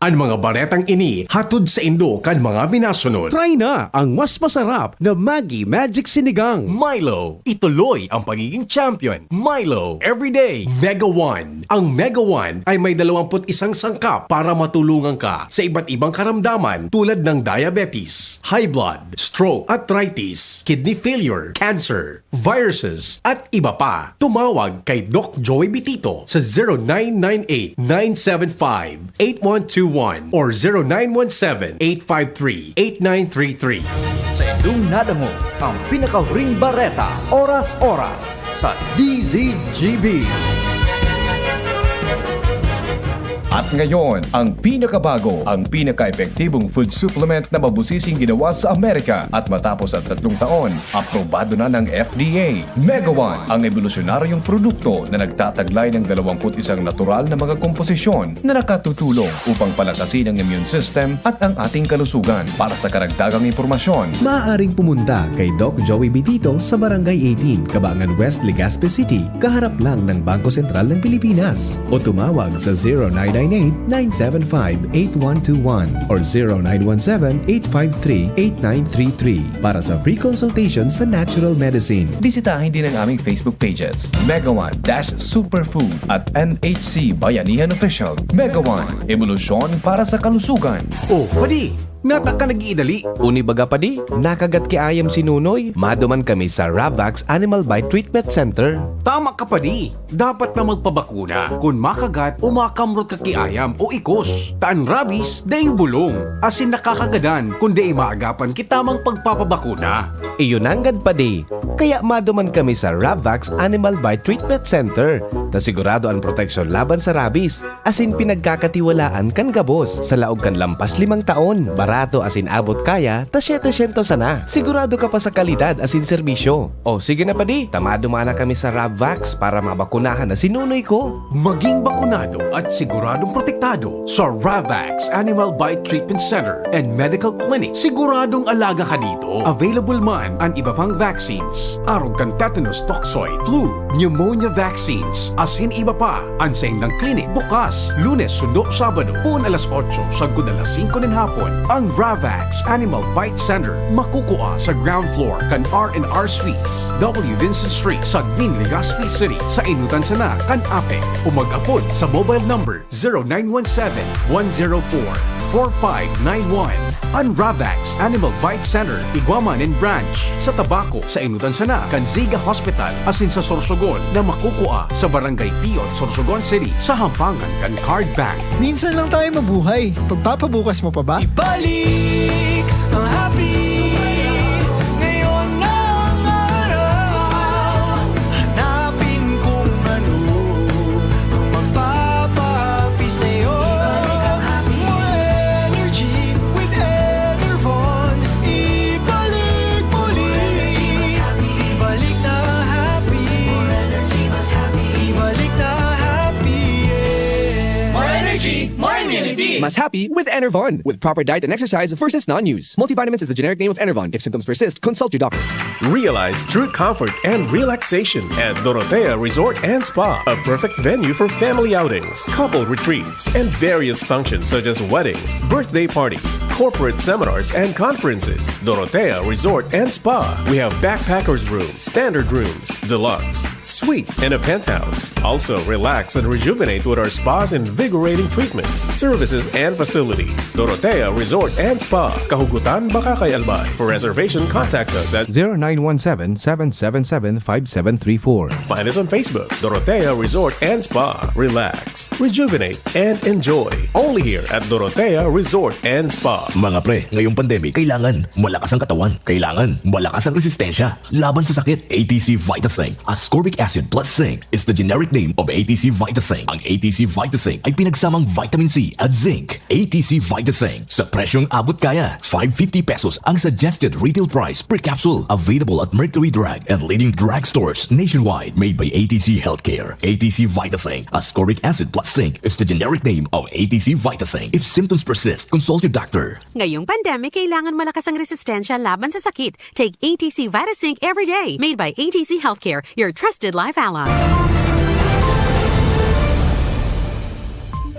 An mga baretang ini hatod saindo kan mga minasunod. Try na ang mas masarap na Maggi Magic Sinigang. Milo, ituloy ang pagiging champion. Milo, everyday. Mega One. Ang Mega One ay may dalawampu't isang sangkap para matulungan ka sa iba't ibang karamdaman tulad ng diabetes, high blood, stroke, arthritis, kidney failure, cancer, viruses, at iba pa. Tumawag kay Doc Joey Bitito sa zero nine nine eight, nine seven five, eight one two one or zero nine one seven, eight five three, eight nine three three. Sa indong nadangog ang pinakahuring bareta, oras-oras, sa D Z G B. At ngayon, ang pinakabago, ang pinaka-epektibong food supplement na mabusising ginawa sa Amerika at matapos ang tatlong taon, aprobado na ng F D A. Mega One, ang ebolusyonaryong produkto na nagtataglay ng dalawampu't isang natural na mga komposisyon na nakatutulong upang palakasin ang immune system at ang ating kalusugan. Para sa karagdagang impormasyon, maaaring pumunta kay Doc Joey Bitito sa Barangay eighteen, Kabangan West, Legazpi City, kaharap lang ng Bangko Sentral ng Pilipinas. O tumawag sa zero nine nine eight, nine seven five, eight one two one or zero nine one seven, eight five three, eight nine three three para sa free consultation sa natural medicine. Bisitahin din ang aming Facebook pages, Mega One dash Superfood at N H C Bayanihan Official. Mega One, ebolusyon para sa kalusugan. Oh, padi! Nata ka nag-iidali. Uni baga padi, nakagat ki ayam si Nunoy. Maduman kami sa Ravax Animal Bite Treatment Center. Tama ka padi, dapat na magpabakuna kun makagat o makamrot ka ki ayam o ikos. Ta an rabies dai bolong asin nakakagadan kun dai maagapan ki tamang pagpapabakuna. Iyo nanggad padi, kaya maduman kami sa Ravax Animal Bite Treatment Center, ta sigurado an proteksyon laban sa rabies. Asin pinagkakatiwalaan kan gabos. Sa laog kan lampas limang taon, barato asin abot kaya ta siyete syentos sana. Sigurado ka pa sa kalidad asin serbisyo. O sige na padi, ta maduman na kami sa Ravvax para mabakunahan na si nunoy ko. Maging bakunado at siguradong protektado sa Ravvax Animal Bite Treatment Center and Medical Clinic. Siguradong alaga ka dito. Available man an iba pang vaccines, arog kan tetanus toxoid, flu, pneumonia vaccines, asin iba pa. An saindang klinik bukas Lunes sundo Sabado, poon alas otso sagkod alas singko nin hapon. Ang Ravax Animal Bite Center makukua sa ground floor kan R and R Suites, W Vincent Street, Sagmin, Legazpi City, sa enotan sana kan APEC, o mag-apod sa mobile number zero nine one seven, one zero four, four five nine one. An Ravax Animal Bite Center, igwa man nin branch sa Tabaco, sa enotan sana kan Ziga Hospital, asin sa Sorsogon na makukua sa Barangay Piot, Sorsogon City, sa hampangan kan Card Bank. Minsan lang tayo mabuhay. Pagpapabukas mo pa ba? Ibalik ang happy ngayon na ang araw. Hanapin kung ano ang magpapahappy sa'yo. More energy with Enervon. Ibalik muli. Ibalik na happy. Ibalik na happy, yeah. More energy, more immunity. Mas happy with Enervon. With proper diet and exercise versus non-use. Multivitamins is the generic name of Enervon. If symptoms persist, consult your doctor. Realize true comfort and relaxation at Dorotea Resort and Spa, a perfect venue for family outings, couple retreats, and various functions such as weddings, birthday parties, corporate seminars, and conferences. Dorotea Resort and Spa. We have backpackers room, standard rooms, deluxe, suite, and a penthouse. Also, relax and rejuvenate with our spa's invigorating treatments, services, and facilities. Dorotea Resort and Spa, Kahugutan, Bacacay, Albay. For reservation, contact us at zero nine one seven, seven seven seven, five seven three four. Find us on Facebook, Dorotea Resort and Spa. Relax, rejuvenate, and enjoy. Only here at Dorotea Resort and Spa. Mga pre, ngayong pandemic, kailangan malakas ang katawan. Kailangan malakas ang resistensya laban sa sakit. A T C Vitasing, ascorbic acid plus zinc, is the generic name of A T C Vitasing. Ang A T C Vitasing ay pinagsamang vitamin C at zinc. A T C Vitasing, sa presyong abot kaya. Five fifty pesos ang suggested retail price per capsule. Available at Mercury Drug and leading drugstores nationwide. Made by A T C Healthcare. A T C Vitasing, ascorbic acid plus zinc, is the generic name of A T C Vitasing. If symptoms persist, consult your doctor. Ngayong pandemic, kailangan malakas ang resistensya laban sa sakit. Take A T C Vitasync every day. Made by A T C Healthcare, your trusted life ally.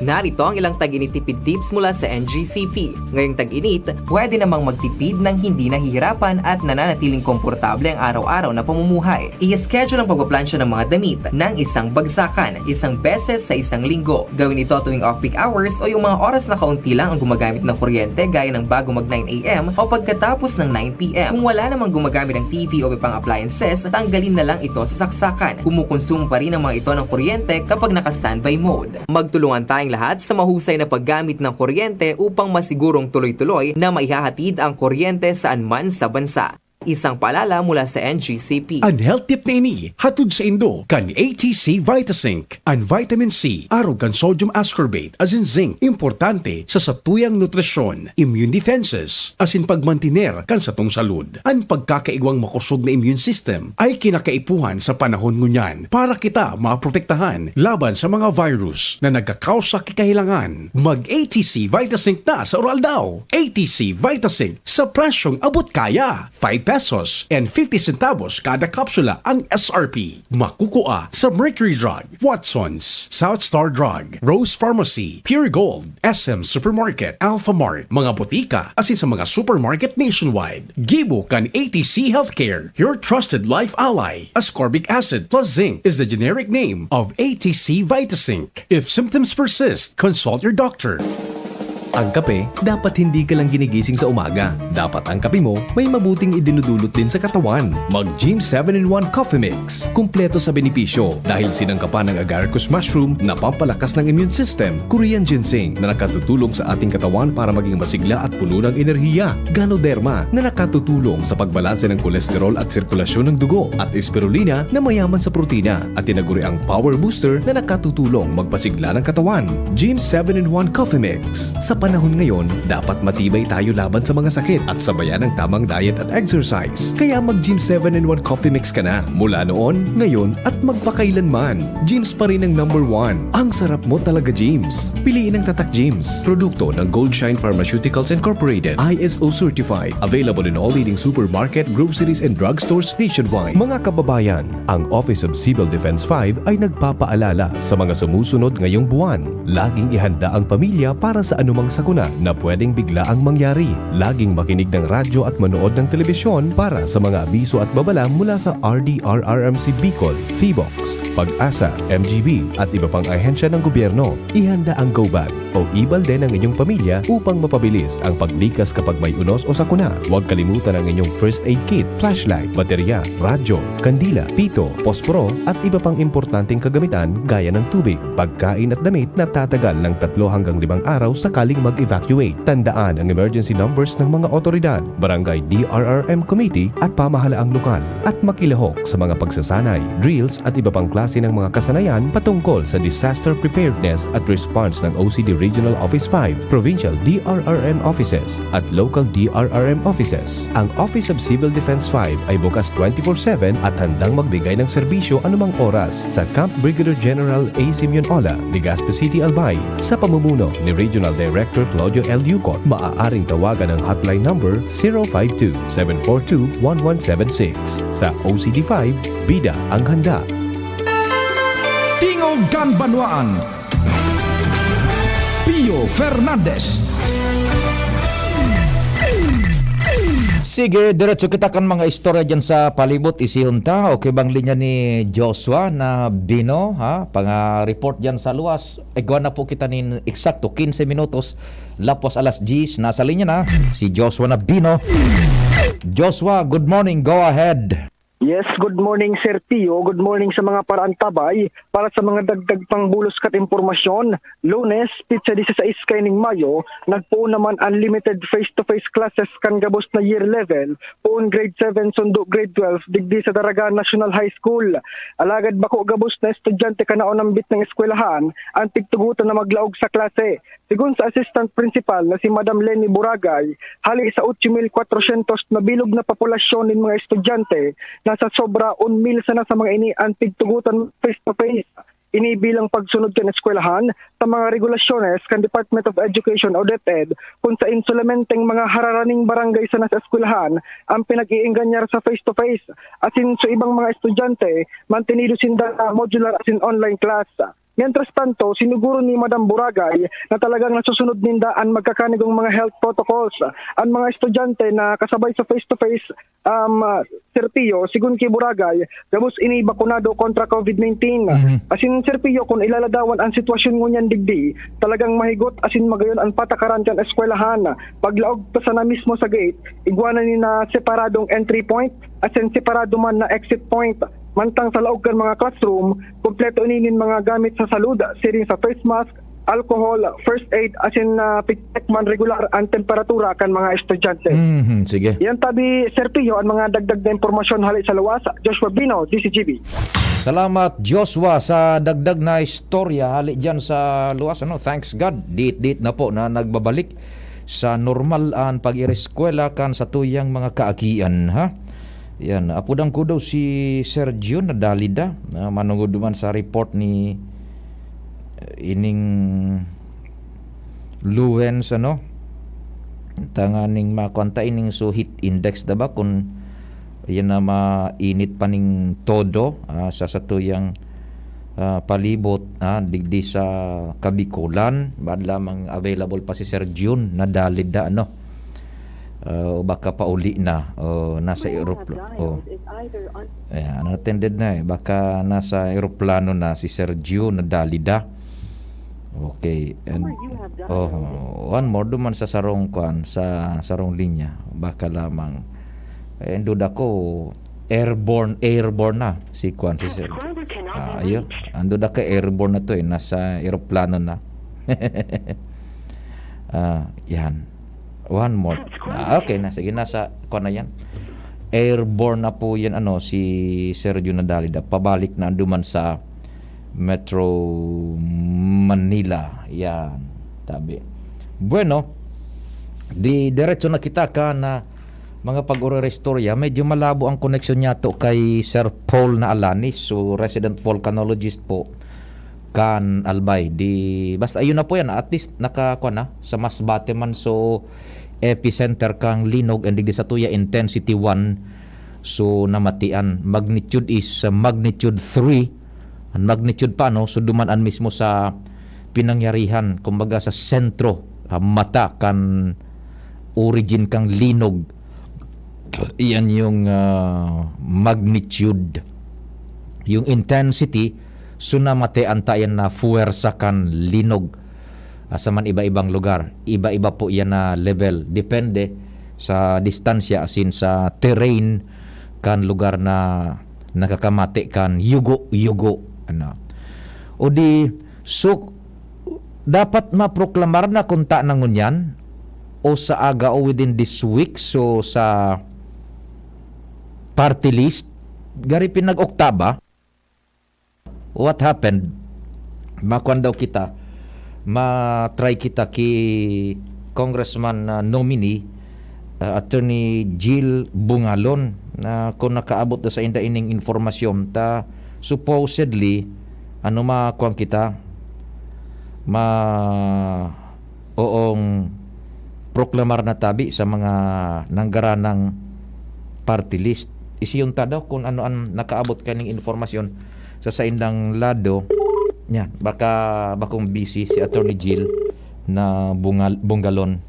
Narito ang ilang tag-init tipid tips mula sa N G C P. Ngayong tag-init, pwede namang magtipid nang hindi nahihirapan at nananatiling komportable ang araw-araw na pamumuhay. I-schedule ang pagpaplansya ng mga damit ng isang bagsakan, isang beses sa isang linggo. Gawin ito tuwing off-peak hours o yung mga oras na kaunti lang ang gumagamit ng kuryente gaya ng bago mag nine a m o pagkatapos ng nine p m. Kung wala namang gumagamit ng T V o iba pang appliances, tanggalin na lang ito sa saksakan. Kumukonsumo pa rin ang mga ito ng kuryente kapag naka-standby mode. Magtulungan tayong lahat sa mahusay na paggamit ng kuryente upang masigurong tuloy-tuloy na maihahatid ang kuryente saan man sa bansa. Isang paalala mula sa N G C P. An health tip na ini hatod saindo kan A T C Vitasync. An vitamin C, arog kan sodium ascorbate, asin zinc, importante sa satuyang nutrisyon, immune defenses, asin pagmantiner kan satong salud. An pagkakaigwang makosog na immune system ay kinakaipuhan sa panahon ngunyan para kita maprotektahan laban sa mga virus na nagkakausa ki kahelangan. Mag A T C Vitasync na sa Uraldaw. A T C Vitasync sa presyong abot kaya. Five pesos and fifty centavos kada kapsula ang S R P. Makukua sa Mercury Drug, Watson's, South Star Drug, Rose Pharmacy, Pure Gold, S M Supermarket, Alpha Mart, mga botika, asin sa mga supermarket nationwide. Gibo kan A T C Healthcare, your trusted life ally. Ascorbic acid plus zinc is the generic name of A T C Vitasync. If symptoms persist, consult your doctor. Ang kape, dapat hindi ka lang ginigising sa umaga. Dapat ang kape mo may mabuting idinudulot din sa katawan. Mag Gym seven in one Coffee Mix. Kumpleto sa benepisyo dahil sinangkapan ng agaricus mushroom na pampalakas ng immune system, Korean ginseng na nakatutulong sa ating katawan para maging masigla at puno ng enerhiya, Ganoderma na nakatutulong sa pagbalanse ng kolesterol at sirkulasyon ng dugo, at spirulina na mayaman sa protina at tinaguriang power booster na nakatutulong magpasigla ng katawan. Gym seven in one Coffee Mix. Sa panahon ngayon, dapat matibay tayo laban sa mga sakit at sabayan ng tamang diet at exercise. Kaya mag Gym seven in one Coffee Mix ka na mula noon, ngayon, at magpakailanman. Gym's pa rin ang number one. Ang sarap mo talaga, Gym's. Piliin ang Tatak Gym's. Produkto ng Gold Shine Pharmaceuticals Incorporated. I S O certified. Available in all leading supermarket, groceries, and drugstores nationwide. Mga kababayan, ang Office of Civil Defense five ay nagpapaalala sa mga sumusunod ngayong buwan. Laging ihanda ang pamilya para sa anumang sakuna na pwedeng biglaang mangyari. Laging makinig ng radyo at manood ng telebisyon para sa mga abiso at babala mula sa R D R R M C Bicol, Fibox, PAGASA, M G B, at iba pang ahensya ng gobyerno. Ihanda ang go bag o e-balde ng inyong pamilya upang mapabilis ang paglikas kapag may unos o sakuna. Huwag kalimutan ang inyong first aid kit, flashlight, baterya, radyo, kandila, pito, posporo, at iba pang importanteng kagamitan gaya ng tubig, pagkain at damit na tatagal ng tatlo hanggang limang araw sakaling mag-evacuate. Tandaan ang emergency numbers ng mga otoridad, barangay D R R M committee at pamahalaang lokal, at makilahok sa mga pagsasanay, drills at iba pang klase ng mga kasanayan patungkol sa disaster preparedness at response ng O C D Regional Office five, Provincial D R R M Offices, at Local D R R M Offices. Ang Office of Civil Defense five ay bukas twenty-four seven at handang magbigay ng serbisyo anumang oras sa Camp Brigadier General A. Simeon Ola, Legazpi City, Albay. Sa pamumuno ni Regional Director Claudio L. Yucot, maaaring tawagan ang hotline number zero five two, seven four two, one one seven six. Sa O C D five, bida ang handa. Tingog kan Banwaan. Pio Fernandez. Sige, diretso kita kan mga istorya dyan sa palibot. Isihon ta. Okay bang linya ni Joshua na Bino, ha? Panga-report dyan sa luwas. Igwa na po kita nin eksakto, quince minutos. Lapos alas diyes, nasa linya na si Joshua na Bino. Joshua, good morning. Go ahead. Yes, good morning, Sir Pio. Good morning sa mga paraantabay. Para sa mga dagdag pang bulos kat impormasyon, Lunes, petsa disisais kaining Mayo, nagpoon naman an limited face-to-face classes kan gabos na year level, poon grade seven sundo grade twelve, digdi sa Daraga National High School. Alagad bako gabos na estudyante kan naonambit na eskwelahan an pigtugotan na maglaog sa klase. Sigon sa assistant principal na si Madam Leni Boragay, hali sa otso mil kwatrosyentos na bilog na populasyon nin mga estudyante, nasa sobra un mil sana sa mga ini an pigtugotan face-to-face. Ini bilang pagsunod kan eskwelahan sa mga regulasyones kan Department of Education o DepEd, kun sain solamenteng mga hararaning barangay sana sa eskwelahan an pinag-iingganyar sa face-to-face, asin sa ibang mga estudyante, mantinido sinda na modular asin online class. Mientras tanto, siniguro ni Madam Boragay na talagang nasusunod ninda an magkakanigong mga health protocols. An mga estudyante na kasabay sa face-to-face, um, ah, Sir Pio, sigon ki Boragay, gabos ini bakunado kontra covid nineteen. Mhm. Asin, Sir Pio, kun ilaladawan an sitwasyon ngunyan digdi, talagang mahigot asin magayon an patakaran kan eskwelahan. Paglaog ta sana mismo sa gate, igwa na nin, ah, separadong entry point, asin separado man na exit point. Mantang sa laog kan mga classroom, kompleto ini nin mga gamit sa salud, siring sa face mask, alcohol, first aid, asin, ah, pigcheck man regular an temperatura kan mga estudyante. Mhm, sige. Yan tabi, Sir Pio, an mga dagdag na impormasyon hali sa luwas. Joshua Bino, D Z G B. Salamat, Joshua, sa dagdag na istorya hali dyan sa luwas. Ano, thanks God, diit-diit na po na nagbabalik sa normal an pag-ireskwela kan satuyang mga kaagian, ha? Yan, apodan ko daw si Sergio Nadalida, na manungod duman sa report ni, eh, ining Luens, ano? Tanganing makuan ta ining so heat index da ba kun yan na mainit pa ning todo, ah, sa satuyang, ah, palibot, ah, digdi sa Kabikolan. Bad lamang available pa si Sir Jun Nadalida, ano? Ah, o baka pauli na, o nasa eropl-, o. Ayan, unattended na eh. Baka nasa eroplano na si Sir Jun Nadalida. Okay. And, oh, one more duman sa sarong kwan, sa sarong linya. Baka lamang. Eh, ang duda ko, airborne, airborne na si kwan, si Sir. Ah, ayun. Ang duda ko, airborne na to eh. Nasa eroplano na. Ah, yan. One more. Ah, okay na. Sige, nasa kwan na yan. Airborne na po yan, ano, si Sergio Nadalida. Pabalik na duman sa Metro Manila. Yan. Tabi. Bueno, di diretso na kita kan mga pag-ororistorya. Medyo malabo ang koneksyon niya to kay Sir Paul na Alanis. So, resident volcanologist po kan Albay. Di, basta ayun na po yan. At least, naka, kwan na, sa Masbate man. So, epicenter kang linog, and di sa tuya, intensity one. So, namatian. Magnitude is, uh, magnitude three. Ang magnitude pa, no? So, duman-an mismo sa pinangyarihan, kumbaga sa sentro, ah, mata kan origin kang linog. Iyan yung, ah, magnitude. Yung intensity, so namatian ta yan na fuwersa kan linog. Ah, sa man iba-ibang lugar. Iba-iba po yan na level. Depende sa distansya asin sa terrain kan lugar na nakakamati kan yugo-yugo, ano. O di, so, dapat maproklamar na kunta na ngunyan o sa aga o within this week, so sa party list, gari pinag-oktaba, what happened? Makuan daw kita. ma-try kita ki Congressman, ah, nominee, ah, Attorney Jill Bungalon, na kung nakaabot na sa inda ining informasyon ta, supposedly, ano, makuan kita, ma-, oong proklamar na tabi sa mga nanggaranang party list. Isiyon ta daw kung ano ang nakaabot kaning informasyon sa saindang lado. Yan, baka bakong busy si Attorney Jill na Bungal-, Bungalon.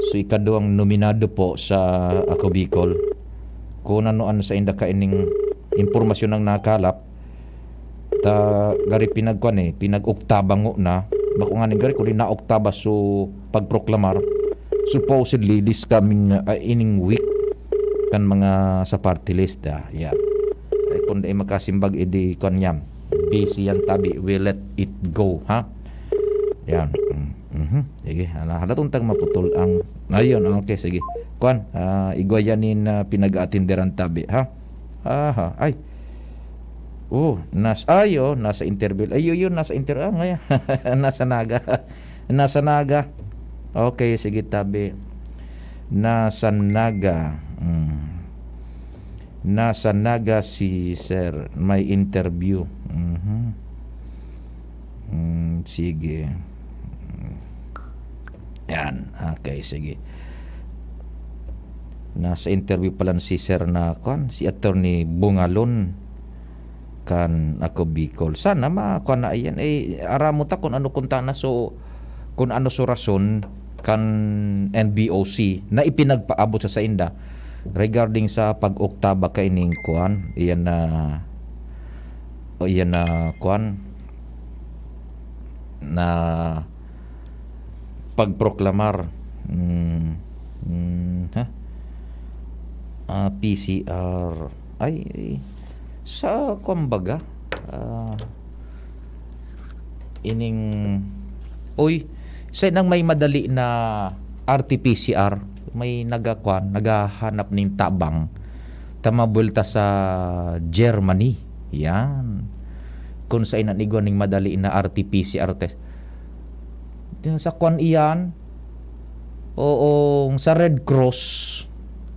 So, ikaduhang nominado po sa Ako Bicol. Kung ano ang sainda kaining impormasyon ang nakalap, ta gari pinagkuan eh, pinag-oktaba ngona. Bako nganing gari kundi naoktaba so pagproklamar. Supposedly, this coming, ah, ining week kan mga sa party list, ah, yeah. Ay, kung di makasimbag, edi kuan yan. Busy yan tabi. We let it go, ha? Yan. Mm, mhm. Sige, hala, halaton tag maputol ang, ayun, okay, sige. Kuan, ah, igwa yan nin, ah, pinag-aatinderan tabi, ha? Aha, ay. Oh, nas-, ay, oh, nasa interview. Ay, yun, yun, nasa interview. Ah, ngayon. Nasa Naga. Nasa Naga. Okay, sige, tabi. Nasa Naga. Mm. Nasa Naga si Sir. May interview. Mhm. Mm, sige. Yan. Okay, sige. Nasa interview pala si Sir na, kwan, si Attorney Bungalon kan Ako Bicol. Sana ma-, kwan na iyan. Eh, aramo ta kung ano kunta na so, kung ano so rason kan N B O C na ipinagpaabot sa sainda regarding sa pag-oktaba kaining kwan. Iyan na, o iyan na kwan, na pagproklamar. Mm, mm, ha? Ah, P C R. Ay, sa, kumbaga, ah, ining, uy, sa nang may madali na R T P C R, may nagakwan, naghahanap ning tabang, ta mabuelta sa Germany. Yan. Kung sa inan igwa ning madali na R T P C R test. Sa kwan iyan, oo, sa Red Cross,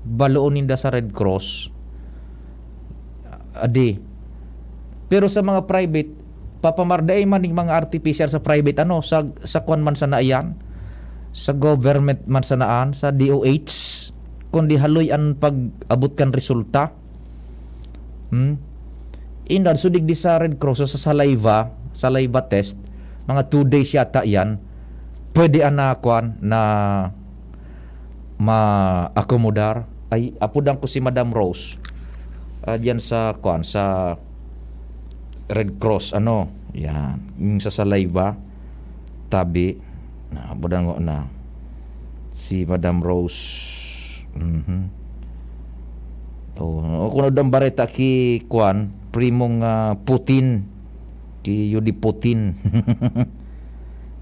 baloon ninda sa Red Cross. Adi. Pero sa mga private, papamarday man ning mga R T P C R sa private, ano, sa, sa kwan man sana iyan, sa government man sanaan, sa D O H, kundi haloy an pag-abot kan resulta. Hmm? Indan, so digdi sa Red Cross, sa saliva, saliva test, mga two days yata yan, pwede ana, kwan, na ma-akomodar. Ay, apodan ko si Madam Rose. Ah, diyan sa, kwan, sa Red Cross, ano, yan. Yung sa saliva, tabi, na, apodan ko na. Si Madam Rose. Mhm. Oh, o kung ano daw ang bareta ki, kwan, primong, ah, Putin. Ki Yudi Putin.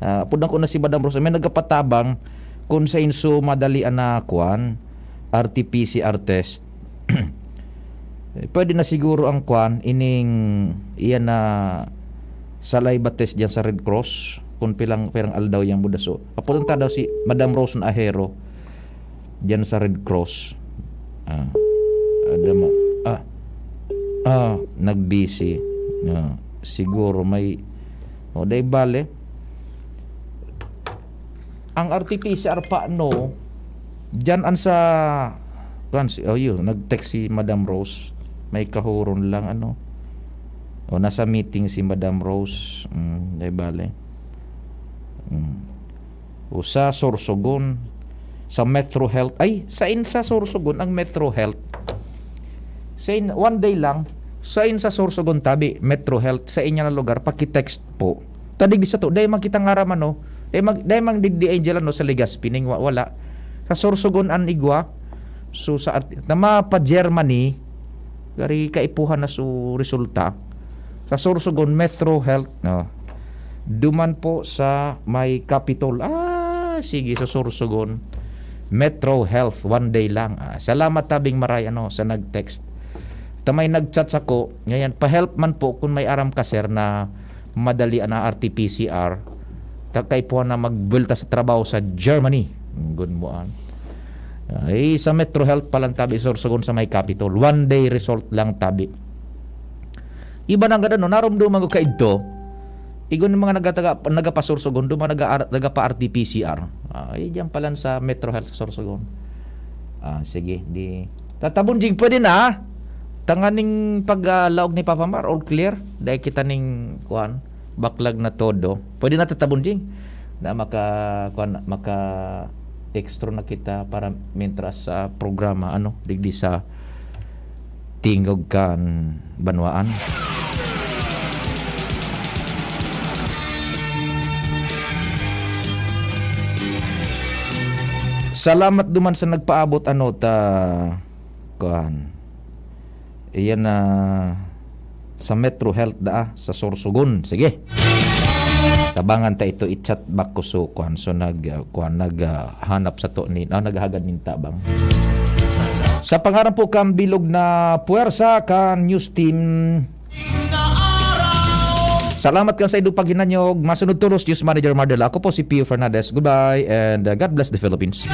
Ah, apodan ko na si Madam Rose. May nagapatabang kung sa inso madali ana, kwan, R T P C R test. Eh, pwede na siguro ang, kwan, ining, iyan na saliva test diyan sa Red Cross. Kung pilang, pirang aldaw yang buda. So, apodan ta daw si Madam Rose na Ahero diyan sa Red Cross. Ah, ada ma-, ah, ah, nagbisi. Ah, siguro may, o, dai bale. Ang R T P C R pa, no, diyan an sa, kan si, oh, yun, nag-text si Madam Rose. May kahuron lang, ano. O, nasa meeting si Madam Rose. Mm, dai bale. Mm. O, sa Sorsogon, sa Metro Health. Ay, sain sa Sorsogon ang Metro Health? Sain, one day lang, sain sa Sorsogon tabi, Metro Health, sa inyo na lugar, paki-text po. Ta digdi sato, dai man kita ngaran, ano? Dai man, dai man digdi, Angel, ano, sa Legazpi, ning wa-, wala. Sa Sorsogon an igwa. So, sa at-, na mapa Germany, gari kaipuhan na so resulta. Sa Sorsogon, Metro Health, no? Duman po sa may Capitol. Ah, sige, sa Sorsogon. Metro Health, one day lang. Ah, salamat tabing maray, ano, sa nag-text. Ta may nag-chat sako, ngayon, pa-help man po kung may aram ka, sir, na madali na R T P C R. Ta kaipuhan na magbuelta sa trabaho sa Germany. Gun mo an. Ay, sa Metro Health pa lang tabi, Sorsogon sa may Capitol. One day result lang tabi. Iba na gada, no? Narumduman ko kaidto. Igon yung mga nagataga, nagapasorsogon, duma naga, nagapa-R T P C R. Ay, diyan pa lang sa Metro Health sa Sorsogon. Ah, sige, di. Tatabon, Jing, pwede na, ah. Tanganing pag, ah, laog ni Papa Mar, all clear. Dahil kita ning, kuan, baklag na todo. Pwede na, Tatabon, Jing. Na maka, kuan, maka extra na kita para mientras sa programa, ano, digdi sa Tingog kan Banwaan. Salamat duman sa nagpaabot, ano, ta, kuan. Iyan na sa Metro Health daa, sa Sorsogon. Sige. Tabangan ta ito, i-chat back ko so, kuan. So, nag, uh, kuan, nag, uh, hanap sa to ni, ah, naghagad nin tabang. Sa pangaran po kan bilog na puwersa kan news team. Salamat kan sa indo paghinanyog. Masunod tolos, News Manager Mardel. Ako po si Pio Fernandez. Goodbye and, uh, God bless the Philippines.